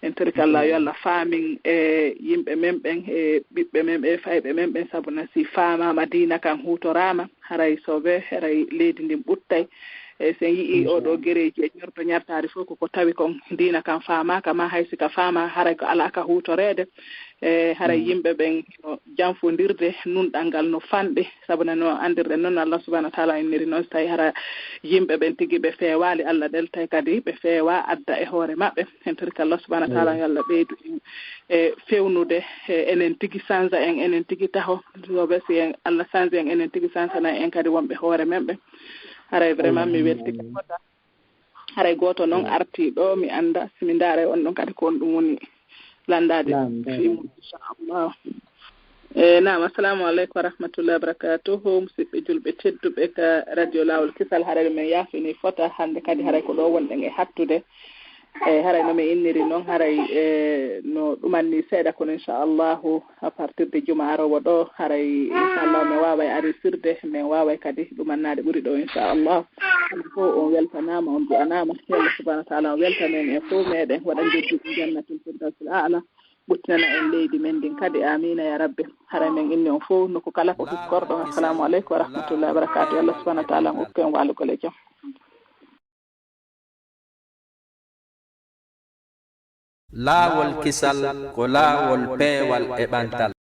En torike Allah yo Allah faamin e yimɓe men ɓen e ɓiɓɓe men ɓe fayɓe men ɓen, sabu na si faamaama diina kan huutoraama haray sooɓe haray leydi ndin ɓuttay. E so en yi'i oɗo gereeji e ñorto ñartaari fof koko tawi kon diina kan faamaaka ma hay si ka faama haray ko alaa ka huutoreede. E haray yimɓe ɓen no janfondirde, nunɗal ngal no fanɗi, sabu na no anndirɗen noon Allah subhanahu wa taala inniri noon, so tawi hara yimɓe ɓen tigi ɓe feewaali, Allah ɗeltay kadi ɓe feewa adda e hoore maɓɓe. En torike Allah subhanahu wa taala yo Allah ɓeydu en e fewnude e enen tigi, sanza en enen tigi taho, soɓe si en Allah sanzi en enen tigi, sanzana en kadi wonɓe hoore men ɓe. Haray vraiment mi weltike fota. Haray gooto noon artii ɗo, mi annda si mi ndaaray on ɗon kadi ko on ɗum woni lanndaade fii mum inchallah. E naam, assalamu aleykum wa rahmatullahi wa barakatuhu, musidɓe julɓe tedduɓe ka radio Laawol Kisal. Haray men yaafini fota hannde kadi, haray ko ɗo wonɗen e hattude. Eyi, haray no mi inniri noon, haray e no ɗumanni seeɗa, kono inchallahu à partir de juma aroowo ɗo, haray inchallahu min waaway arisirde, min waaway kadi ɗumannaade ɓuri ɗo inchallahu. Kala fof on weltanaama, on du'anaama, yo Allah subhanahu wa taala on weltan en fof meɗen, waɗa njeddi jannatul firdawsil aala, ɓuttinana en leydi men ndin kadi, amina ya rabbi. Haray min inni on fof nokku kala ko hiskorɗon, assalamu aleykum wa rahmatullahi wa barakatuh, yo Allah subhanahu wa taala on okku en waalugol e jam. Laawol kisal ko laawol peewal e ɓantal.